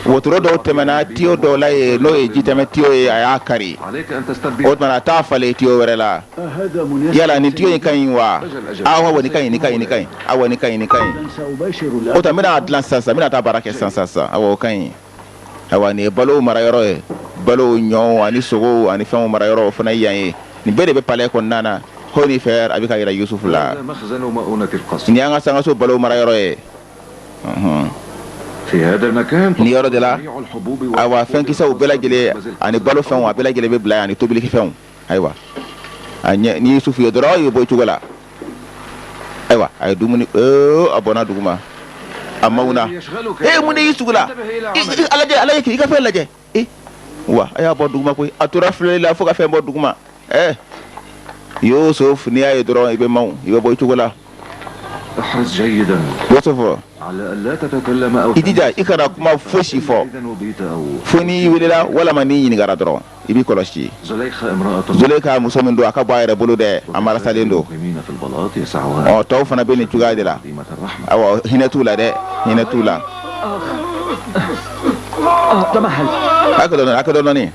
Wotoro dɔw tɛmɛna tiyo dɔw la yen, n'o ye jitɛmɛ tiyo ye, a y'a kari. O tuma na, taa falen tiyo wɛrɛ la. Yala nin tiyo in ka ɲi wa? Awɔ, nin ka ɲi, nin ka ɲi, nin ka ɲi. Awɔ, nin ka ɲi, nin ka ɲi. O tuma, n bɛna a dilan sisan sisan, n bɛna taa baara kɛ sisan sisan sisan. Awɔ, o ka ɲi. Ayiwa, nin ye balow marayɔrɔ ye, balow, ɲɔw ani sogow ani fɛnw marayɔrɔ, o fana ye yan ye. Nin bɛɛ de bɛ palais kɔnɔna na. Honifɛr a bɛ ka yira Yusufu la. Nin y'an ka sangaso balo marayɔrɔ ye. Nin yɔrɔ de la, ayiwa, fɛnkisɛw bɛɛ lajɛlen ani balo fɛnw, a bɛɛ lajɛlen bɛ bila yan, ani tobilikɛfɛnw. Ayiwa, a ɲɛ ni Yusufu ye dɔrɔn, i bɛ bɔ i cogo la. Ayiwa, a ye dumuni, a bɔnna duguma, a mawuna. Ee, mun de y'i sugu la? A lajɛ, a lajɛ, k'i ka fɛn lajɛ. Ee wa, a y'a bɔ duguma koyi. A tora filɛli la fo ka fɛn bɔ duguma. Ɛɛ, Yusuf, n'i y'a ye dɔrɔn, i bɛ maw, i bɛ bɔ i cogo la. Yusuf, i jija i kana kuma fosi fɔ fo n'i welela walama n'i ɲininkara dɔrɔn. I b'i kɔlɔsi. Zuleyika muso min don, a ka bɔ a yɛrɛ bolo dɛ, a marasalen don. Ɔ, tɔw fana bɛ nin cogoya de la. Ayiwa, hinɛ t'u la dɛ, hinɛ t'u la. Hakɛ dɔɔni, hakɛ dɔɔni.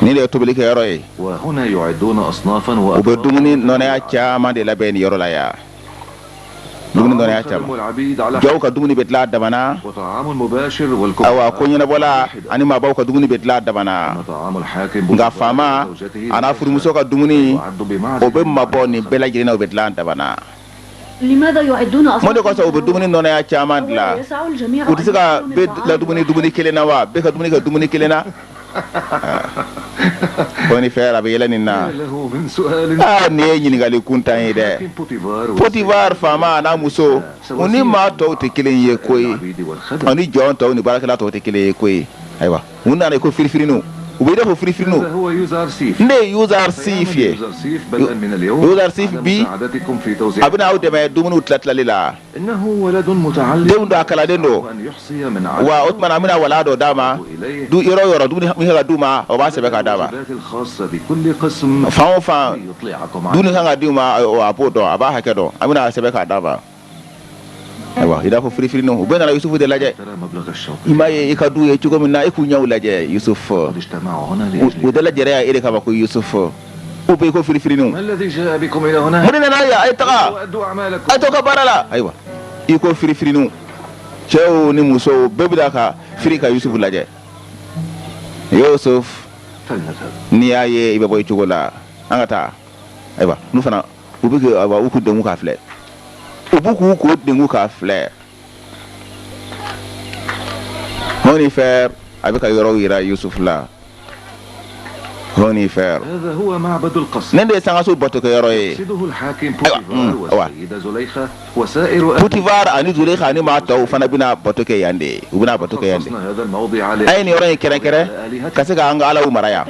Nin de ye tobilikɛyɔrɔ ye. U bɛ dumuni nɔnɔya caman de labɛn nin yɔrɔ la yan, dumuni nɔnɔya caman. Jɔnw ka dumuni bɛ dilan a damana. Ayiwa, ko ɲɛnabɔla ani maabaw ka dumuni bɛ dilan a damana, nka faama a n'a furumuso ka dumuni, o bɛ mabɔ nin bɛɛ lajɛlen na, o bɛ dilan a damana. Mun de kosɔn u bɛ dumuni nɔnɔya caman dilan? U tɛ se ka bɛɛ la dumuni dumuni kelen na wa? Bɛɛ ka dumuni kɛ dumuni kelen na. Honifɛr a bɛ yɛlɛ nin na. Aa, nin ye ɲininkali kuntan ye dɛ. Potifar faama n'a muso, u ni maa tɔw tɛ kelen ye koyi, ani jɔn tɔw ni baarakɛla tɔw tɛ kelen ye koyi. Ayiwa, u nana i ko firifirininw, u bɛ i n'a fɔ firifirininw. Ne ye Yuzarsif ye. Yuzarsif bi, a bɛna aw dɛmɛ dumuniw tilatilali la. Denw don, a kalannen don wa. O tuma na, an bɛna wala dɔ d'a ma. Du yɔrɔ o yɔrɔ, dumuni min kan ka d'u ma, o b'a sɛbɛn k'a d'a ma. Fan o fan dumuni kan ka di u ma, a b'o dɔn, a b'a hakɛ dɔn. An bɛna a sɛbɛn k'a d'a ma. Ayiwa, i n'a fɔ firifirininw, u bɛɛ nana Yusufu de lajɛ. I m'a ye i ka du ye cogo min na, i k'u ɲɛw lajɛ Yusufu. U dalajɛra yan e de kama ko Yusufu. U bɛ ko firifirininw. Mun de nana yan? A ye taga, a ye to ka baara la. Ayiwa, i ko firifirininw, cɛw ni musow bɛɛ bɛna ka firi ka Yusufu lajɛ. Yusuf, n'i y'a ye, i bɛ bɔ i cogo la. An ka taa. Ayiwa, n'u fana u bɛ ayiwa, u k'u dengu k'a filɛ, u b'u k'u ko dengu k'a filɛ. Honifɛr a bɛ ka yɔrɔw yira Yusuf la. Honifɛr, nin de ye sangaso batokɛyɔrɔ ye. Ayiwa, Potifar ani Zuleyika ani maa tɔw fana bɛna bato kɛ yan de, u bɛna bato kɛ yan de. A ye nin yɔrɔ in kɛrɛnkɛrɛn ka se k'an ka alaw mara yan.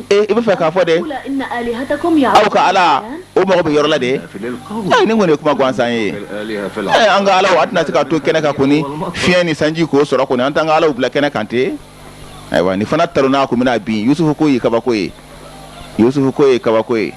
E, i bɛ fɛ k'a fɔ de aw ka ala o mago bɛ yɔrɔ la de? Ayi, nin kɔni ye kuma gansan ye. Ɛ, an ka alaw, a tɛna se ka to kɛnɛ kan kɔni, fiɲɛ ni sanji k'o sɔrɔ kɔni. An t'an ka alaw bila kɛnɛ kan ten. Ayiwa, nin fana talonna kun bɛna bin. Yusufu ko ye kabako ye, Yusufu ko ye kabako ye.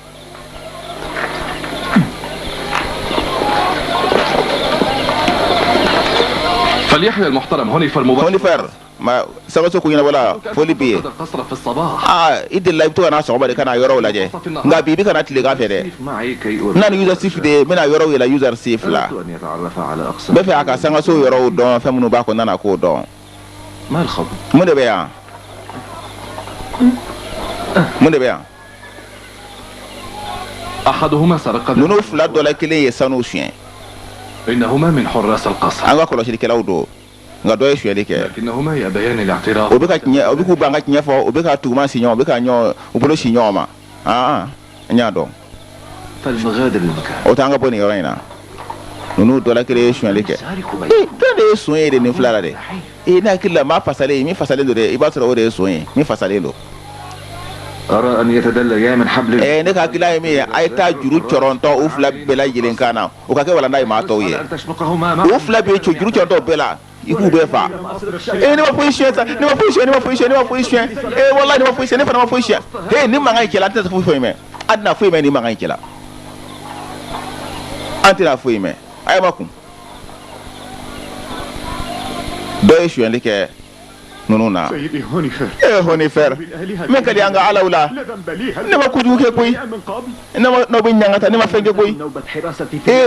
فليحيى المحترم هونيفر مبارك. Honifɛr ma sangaso ko ɲɛnabɔla, foli b'i ye. القصر في الصباح. Aa, i delila i bɛ to ka na sɔgɔma de ka na yɔrɔw lajɛ, nka bi i bɛ ka na tilegan fɛ dɛ. N na ni Yuzarsif de ye, n bɛna yɔrɔw yira Yuzarsif la. N bɛ fɛ a ka sangaso yɔrɔw dɔn, fɛn minnu b'a kɔnɔna na, k'o dɔn. Mun de bɛ yan? Mun de bɛ yan? أحدهما سرق. Ninnu fila dɔ la kelen ye sanu suɲɛ. إنهما من حراس القصر. An ka kɔlɔsilikɛlaw don, nka dɔ ye suyɛli kɛ. لكنهما يأبيان الاعتراف. O bɛ ka tiɲɛ, o bɛ k'u ban ka tiɲɛ fɔ, o bɛ ka tuguma si ɲɔgɔn, o bɛ ka ɲɔgɔn u bolo si ɲɔgɔn ma. Aa, n y'a dɔn. O t'an ka bɔ nin yɔrɔ in na. Ninnu dɔ la kelen ye suyɛli kɛ. Ee, dɔ de ye son ye de nin fila la dɛ. Ee, ne hakili la maa fasalen, min fasalen don dɛ, i b'a sɔrɔ o de ye son ye, min fasalen don. Ne ka hakilila ye min ye, a ye taa juru cɔrɔntɔ u fila bɛɛ lajɛlen kan na, o ka kɛ walanda ye maa tɔw ye. U fila bɛ juru cɔrɔntɔ bɛɛ la, i k'u bɛɛ fa. Ne ma foyi suɲɛ sa, ne ma foyi suɲɛ, ne ma foyi suɲɛ, ne ma foyi suɲɛ. Walahi ne ma foyi suɲɛ, ne fana ma foyi suɲɛ. Ni mankan in cɛla, an tɛna foyi mɛn. An tɛna foyi mɛn ni mankan in cɛla. An tɛna foyi mɛn. A ye ma kun. Dɔ ye sonyali kɛ ninnu na. Honifer, min ka di an ka alaw la, ne ma kojugu kɛ koyi, ne ma n'aw bɛ ɲangata, ne ma fɛn kɛ koyi.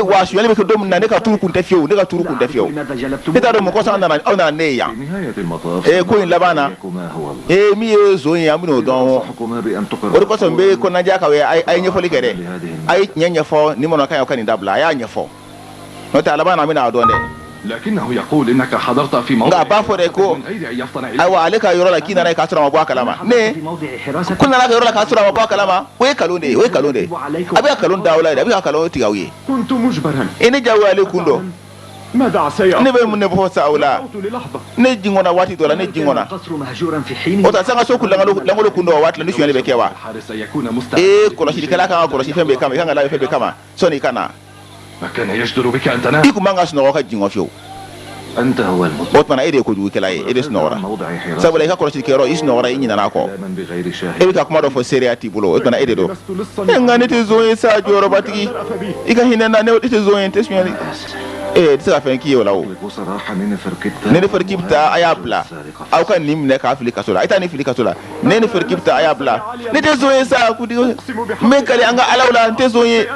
Wa sonyali bɛ kɛ don min na, ne ka turu kun tɛ fiyewu, ne ka turu kun tɛ fiyewu. Ne t'a dɔn mɔgɔ sɔn nana, aw nana ne ye yan. Ko in laban na, min ye zon ye, an bɛn'o dɔn. O de kosɔn n bɛ kɔnɔnajɛya k'aw ye, a ye ɲɛfɔli kɛ dɛ. A ye tiɲɛ ɲɛfɔ, ni mɔnɔ ka ɲi, aw ka nin dabila, a y'a ɲɛfɔ. N'o tɛ a laban na, an bɛna a dɔn dɛ. Nka a b'a fɔ dɛ ko ayiwa ale ka yɔrɔ la k'i nana k'a sɔrɔ a ma bɔ a kalama. Ne ko nana ka yɔrɔ la k'a sɔrɔ a ma bɔ a kalama, o ye nkalon de ye, o ye nkalon de ye. A bɛ ka nkalon da aw la dɛ, a bɛ ka nkalon tigɛ aw ye. Ne jagoyalen kun dɔn. Ne bɛ mun de fɔ sa o la? Ne jinkɔnna waati dɔ la, ne jinkɔnna. O ta sangaso kun lankolon kun dɔn o waati la, ni sonyali bɛ kɛ wa? Kɔlɔsilikɛla kan ka kɔlɔsi fɛn bɛɛ kama, i kan ka labɛn fɛn bɛɛ kama sɔnni i ka na. I kun man ka sunɔgɔ ka jingɔ fiyewu. O tuma na e de ye kojugukɛla ye, e de sunɔgɔra. Sabula i ka kɔlɔsilikɛyɔrɔ, i sunɔgɔra, i ɲinana a kɔ. E bɛ ka kuma dɔ fɔ, seereya t'i bolo, o tuma na e de don. Nka ne tɛ zon ye sa, jɔyɔrɔbatigi. I ka hinɛ n na, ne tɛ zon ye, n tɛ sonyali. E tɛ se ka fɛn k'i ye o la o. Ne ni Ferikibita, a y'a bila. Aw ka nin minɛ k'a fili kaso la. A ye taa nin fili kaso la. Ne ni Ferikibita, a y'a bila. Ne tɛ zon ye sa, kuntigi. N bɛ kali an ka alaw la, n tɛ zon ye.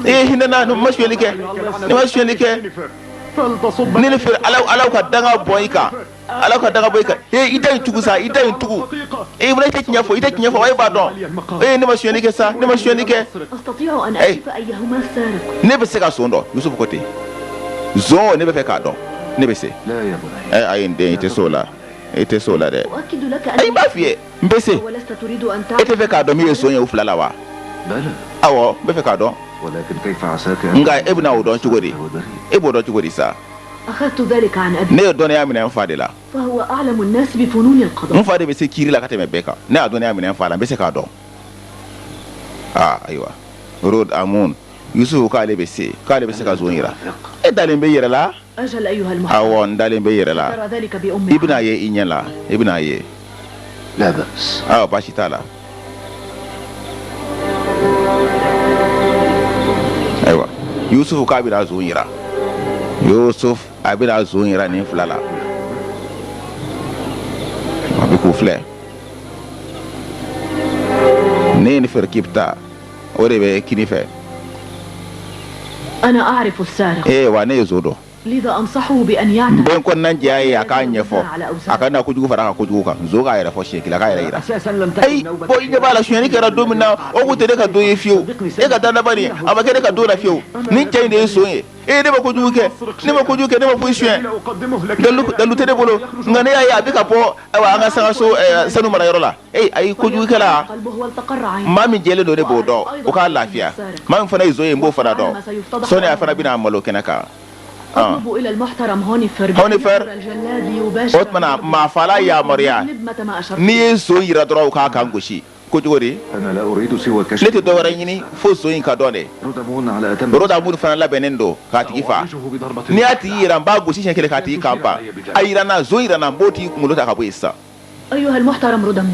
Hinɛ n na, ne ma sonyali kɛ. Ne ma sonyali kɛ. Ne ni Fer, alaw ka danga bɔ i kan. Ala ka danga bɔ i kan. I da in tugu sa, i da in tugu. Munna i tɛ tiɲɛ fɔ, i tɛ tiɲɛ fɔ, e b'a dɔn. Ne ma sonyali kɛ sa, ne ma sonyali kɛ. Ne bɛ se ka zon dɔn, Yusufu ko ten. Zon, ne bɛ fɛ k'a dɔn. Ne bɛ se. Ayi n den, i tɛ se o la. I tɛ se o la dɛ. Ayi, n b'a f'i ye, n bɛ se. E tɛ fɛ k'a dɔn min ye zon ye u fila la wa? Awɔ, n bɛ fɛ k'a dɔn. Nka e bɛna o dɔn cogo di? E b'o dɔn cogo di sa? Ne ye dɔnniya minɛ n fa de la. N fa de bɛ se kiiri la ka tɛmɛ bɛɛ kan. Ne y'a dɔnniya minɛ n fa la, n bɛ se k'a dɔn. Ayiwa, Rod Amun, Yusufu k'ale bɛ se, k'ale bɛ se ka zon yira. E dalen bɛ yɛrɛ la? Awɔ, n dalen bɛ yɛrɛ la. I bɛna ye i ɲɛ la, i bɛna ye. Awɔ, baasi t'a la. Ayiwa, Yusufu k'a bɛna zon yira. Yusuf a bɛna zon yira nin fila la. A bɛ k'u filɛ. Ne ni Ferikibita, o de bɛ kini fɛ. Wa ne ye zon dɔn. N bɛ n kɔnɔna jɛya ye, a k'a ɲɛfɔ, a kana kojugu fara a ka kojugu kan. Zon k'a yɛrɛ fɔ siɲɛ kelen, a k'a yɛrɛ yira. Ayi, bɔn i ɲɛ b'a la, sonyali kɛra don min na, o kun tɛ ne ka don ye fiyewu. E ka danaba nin, a ma kɛ ne ka don na fiyewu. Nin cɛ in de ye zon ye. Ne ma kojugu kɛ, ne ma kojugu kɛ, ne ma foyi suɲɛ. Dalu tɛ ne bolo, nka ne y'a ye a bɛ ka bɔ, ayiwa, an ka sangaso sanu mara yɔrɔ la. Ayi, kojugukɛla, maa min jɛlen don, ne b'o dɔn, o k'a lafiya. Maa min fana ye zon ye, n b'o fana dɔn. Sɔɔni a fana bɛna a malo kɛnɛ kan. Honifer, o tuma na maa fala yamaruya, n'i ye zon yira dɔrɔn, u k'a kan gosi. Ko cogo di? Ne tɛ dɔwɛrɛ ɲini fo zon in ka dɔn de. Rodamun fana labɛnnen don k'a tigi fa. N'i y'a tigi yira, n b'a gosi siɲɛ kelen k'a tigi kan pan. A yira n na, zon yira n na, n b'o tigi kunkolo ta ka bɔ yen sisan.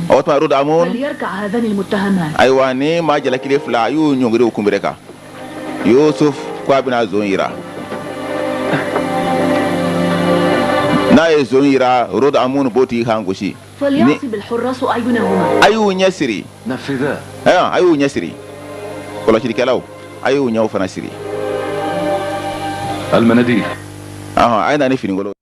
O tuma Rodamun, ayiwa, ni maa jalakilen fila, a y'u ɲɔngiri u kunbere kan. Yusuf ko a bɛna zon yira. N'a ye zon yira, Rodamun b'o tigi kan gosi. Ni a y'u ɲɛ siri, a y'u ɲɛ siri, kɔlɔsilikɛlaw, a y'u ɲɛw fana siri. A ye na ni finikolon.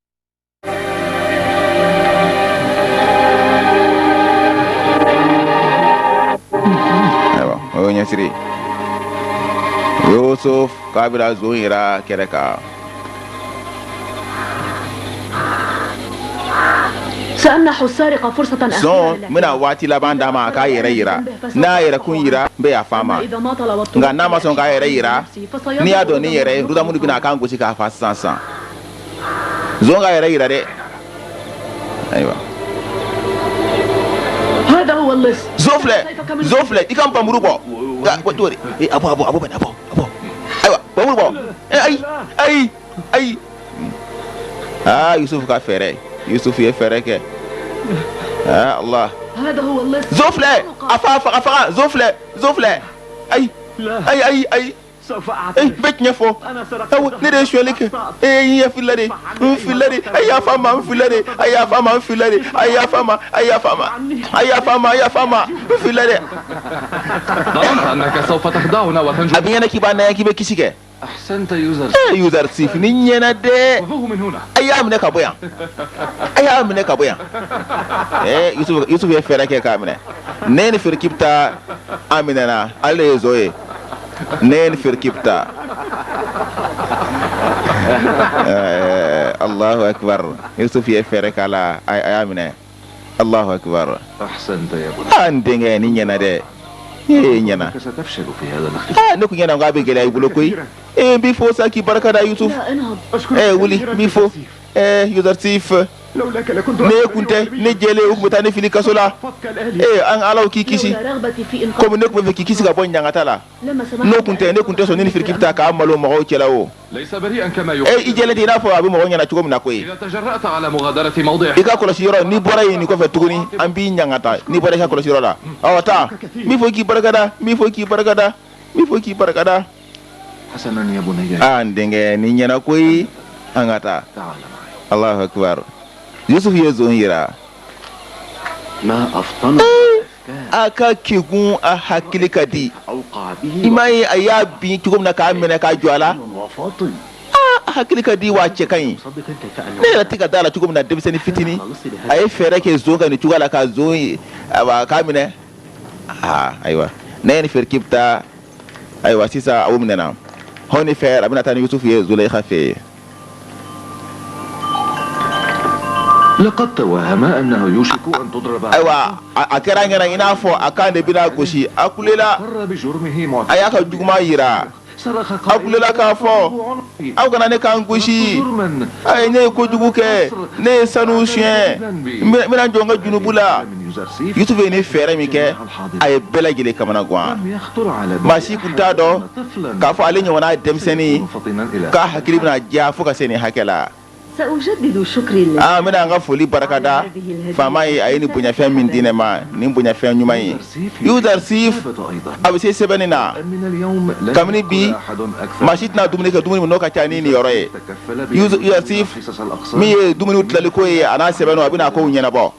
Ayiwa, o y'o ɲɛ siri. Yusuf k'a bɛna zon yira kɛnɛ kan. Zon, n bɛna waati laban d'a ma a k'a yɛrɛ yira. N'a yɛrɛ kun yira, n bɛ yafa a ma. Nka n'a ma sɔn k'a yɛrɛ yira, n'i y'a dɔn ni yɛrɛ ye, Rodamun bɛna a kan gosi k'a fa sisan sisan. Zon k'a yɛrɛ yira dɛ. Ayiwa. Zon filɛ, zon filɛ, i ka n npanmuru bɔ. Cogo di? Ee, a bɔ, a bɔ, a bɔ bani, a bɔ, a bɔ. Ayiwa, npanmuru bɔ. Ee, ayi, ayi, ayi. Aa, Yusufu ka fɛɛrɛ. Yusufu ye fɛɛrɛ kɛ. Aa, Allah. Zon filɛ, a faga, faga, faga. Zon filɛ, zon filɛ. Ayi, ayi, ayi, ayi. Ee, n bɛ tiɲɛ fɔ. Awɔ, ne de ye sonyali kɛ. Ee, n ɲɛ filila de, n filila de. A yafa n ma, n filila de. A yafa n ma, n filila de. A yafa n ma, a yafa n ma. A yafa n ma, a yafa n ma. N filila de. A b'i ɲɛna k'i b'a nɛgɛn k'i bɛ kisi kɛ. Ee, Yuzarsif, ni ɲɛna dɛ. A y'a minɛ ka bɔ yan. A y'a minɛ ka bɔ yan. Ee, Yusuf ye fɛɛrɛ kɛ k'a minɛ. Ne ni Firikibita a minɛna, ale de ye zon ye. Ne ni Firikibita. Allahu akbar. Yusuf ye fɛɛrɛ k'a la, a y'a minɛ. Allahu akbar. Aa, n denkɛ, ni ɲɛna dɛ. Ee, ɲɛna. Aa, ne kun ɲɛna ko a bɛ gɛlɛya i bolo koyi. Ee, n b'i fo sa k'i barika da, Yusuf. Ee, wuli, n b'i fo. Ee, Yuzarsif. Ne kun tɛ ne jɛlen, u tun bɛ taa ne fili kaso la. Ee, an Alaw k'i kisi. Komi ne tun bɛ fɛ k'i kisi ka bɔ ɲangata la. N'o kun tɛ, ne kun tɛ sɔn ne ni Firikibita k'a malo mɔgɔw cɛla o. Ee, i jɛlen tɛ i n'a fɔ a bɛ mɔgɔw ɲɛna cogo min na koyi. I ka kɔlɔsi yɔrɔ, n'i bɔra yen nin kɔfɛ tuguni, an b'i ɲangata n'i bɔra i ka kɔlɔsi yɔrɔ la. Ɔ, taa. N b'i fo k'i barika da, n b'i fo k'i barika da, n b'i fo k'i barika da. Aa, n denkɛ, ni ɲɛna koyi. An ka taa. Allahu akbar. Yusuf ye zon yira. A ka kegun, a hakili ka di. I m'a ye a y'a bin cogo min na k'a minɛ k'a jɔ a la. A hakili ka di wa a cɛ ka ɲi. Ne yɛrɛ tɛ ka da a la cogo min na, denmisɛnnin fitinin a ye fɛɛrɛ kɛ zon ka nin cogoya la ka zon ye, ayiwa, k'a minɛ. Aa, ayiwa, ne ni Firikibita, ayiwa, sisan aw minɛna. Hɔn ni fɛɛrɛ, a bɛna taa ni Yusuf ye Zuleyika fɛ yen. Ayiwa, a kɛra ɲɛna i n'a fɔ a kan de bɛna gosi. A kulela, a y'a ka juguman yira. A kulela k'a fɔ, aw kana ne kan gosi. Ayi, ne ye kojugu kɛ, ne ye sanu suɲɛ, n bɛna jɔ n ka junubu la. Yusuf ye nin fɛɛrɛ min kɛ, a ye bɛɛ lajɛlen kamana gan. Maa si tun t'a dɔn k'a fɔ ale ɲɔgɔnna denmisɛnnin k'a hakili bɛna diya fo ka se nin hakɛ la. Aa, n bɛna an ka foli barika da faama ye, a ye nin bonyafɛn min di ne ma, nin bonyafɛn ɲuman ye. Yuzarsif, a bɛ se sɛbɛnni na. Kabini bi, maa si tɛna dumuni kɛ dumuni min n'o ka ca ni nin yɔrɔ ye. Yuzarsif, min ye dumuniw tilaliko ye, a n'a sɛbɛnniw, a bɛna a kow ɲɛnabɔ.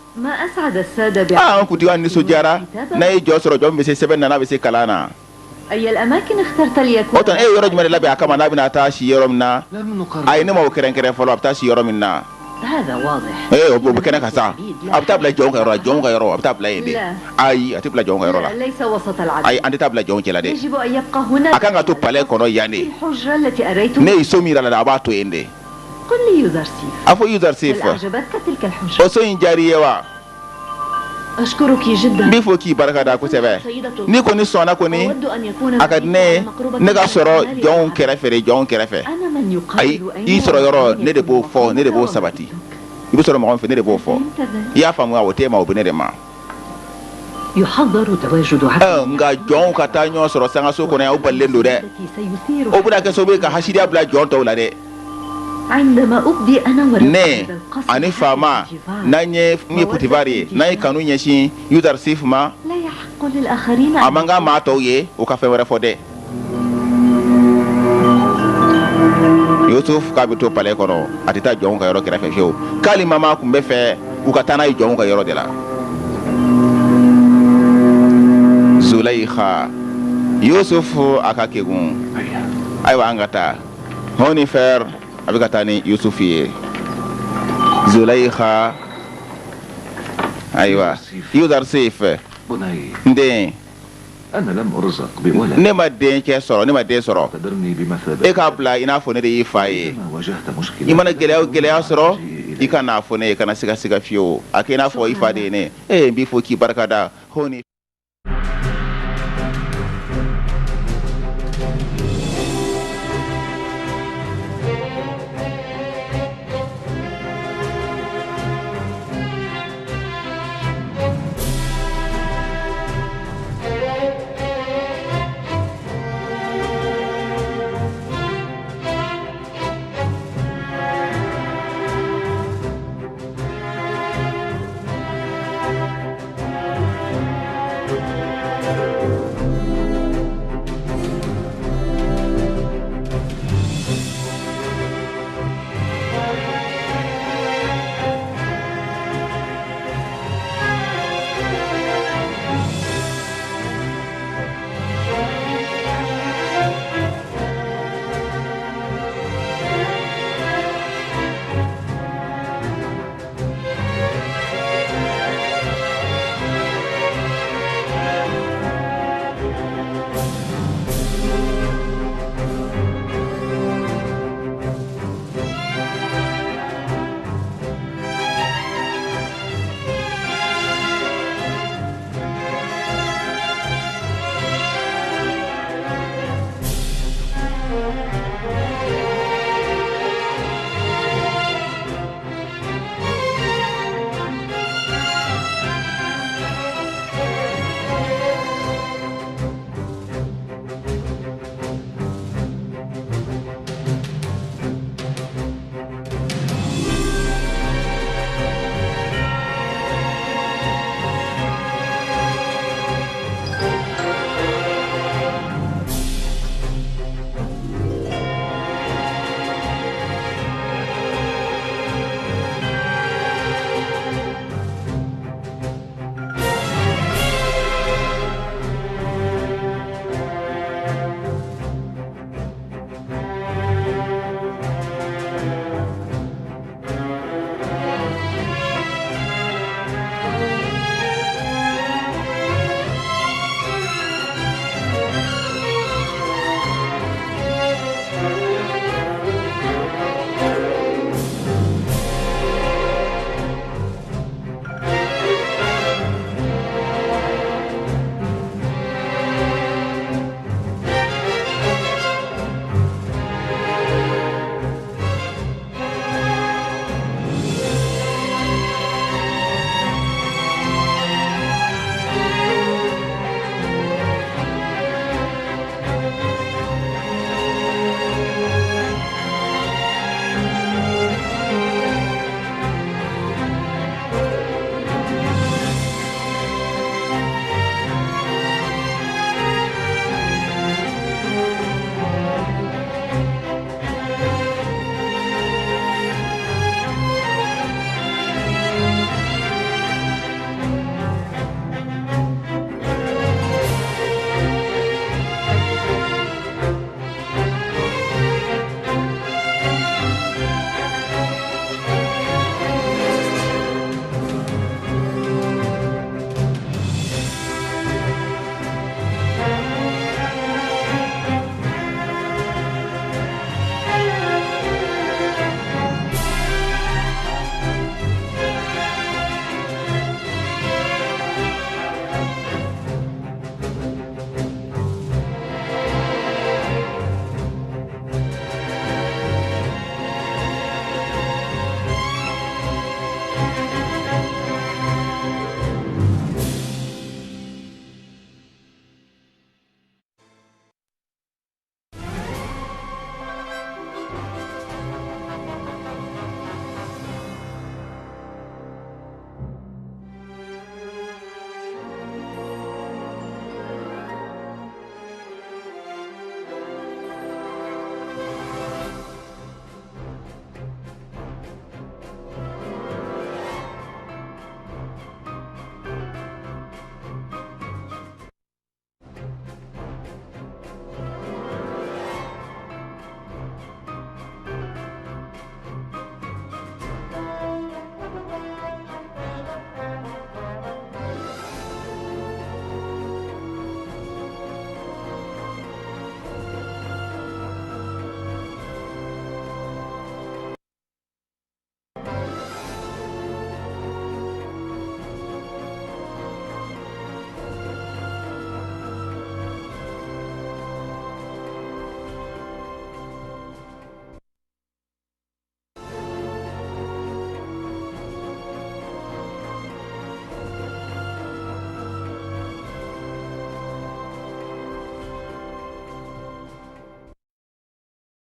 Aa, an kuntigi, an nisɔndiyara n'a ye jɔn sɔrɔ, jɔn min bɛ se sɛbɛnni na, n'a bɛ se kalan na. O tuma, e ye yɔrɔ jumɛn de labɛn a kama n'a bɛna taa si yɔrɔ min na? Ayi, ne ma o kɛrɛnkɛrɛn fɔlɔ, a bɛ taa si yɔrɔ min na. Ee, o bɛ kɛnɛ kan sa. A bɛ taa bila jɔnw ka yɔrɔ la, jɔnw ka yɔrɔ, a bɛ taa bila yen de. Ayi, a tɛ bila jɔnw ka yɔrɔ la. Ayi, an tɛ taa bila jɔnw cɛla dɛ. A kan ka to palais kɔnɔ yan de. Ne ye so min yira a la, a b'a to yen de. A fɔ Yuzarsif, o so in diyara i ye wa? N b'i fo k'i barika da kosɛbɛ. N'i kɔni sɔnna kɔni, a ka di ne ye ne ka sɔrɔ jɔnw kɛrɛfɛ de, jɔnw kɛrɛfɛ. Ayi, i sɔrɔ yɔrɔ, ne de b'o fɔ, ne de b'o sabati. I bɛ sɔrɔ mɔgɔ min fɛ, ne de b'o fɔ. I y'a faamuya, o t'e ma, o bɛ ne de ma. Nka jɔnw ka taa ɲɔgɔn sɔrɔ sangaso kɔnɔ yan, o balilen don dɛ. O bɛna kɛ sababu ye ka hasidiya bila jɔn tɔw la dɛ. Ne ani faama, n'an ye min ye Potifari ye, n'an ye kanu ɲɛsin Yuzarsif ma, a man kan maa tɔw ye o ka fɛn wɛrɛ fɔ dɛ. Yusuf k'a bɛ to palais kɔnɔ, a tɛ taa jɔnw ka yɔrɔ kɛrɛfɛ fiyewu, k'ale mama tun bɛ fɛ u ka taa n'a ye jɔnw ka yɔrɔ de la. Zulayikha, Yusuf a ka kegun. Ayiwa, an ka taa. Hɔnifɛr, a bɛ ka taa ni Yusuf ye. Zulayikha, ayiwa, Yuzarsif, n den, ne ma denkɛ sɔrɔ, ne ma den sɔrɔ. E k'a bila i n'a fɔ ne de y'i fa ye. I mana gɛlɛya o gɛlɛya sɔrɔ, i ka n'a fɔ ne ye, kana siga siga fiyewu. A kɛ i n'a fɔ i fa de ye ne. Ee, n b'i fo k'i barika da. Hɔni.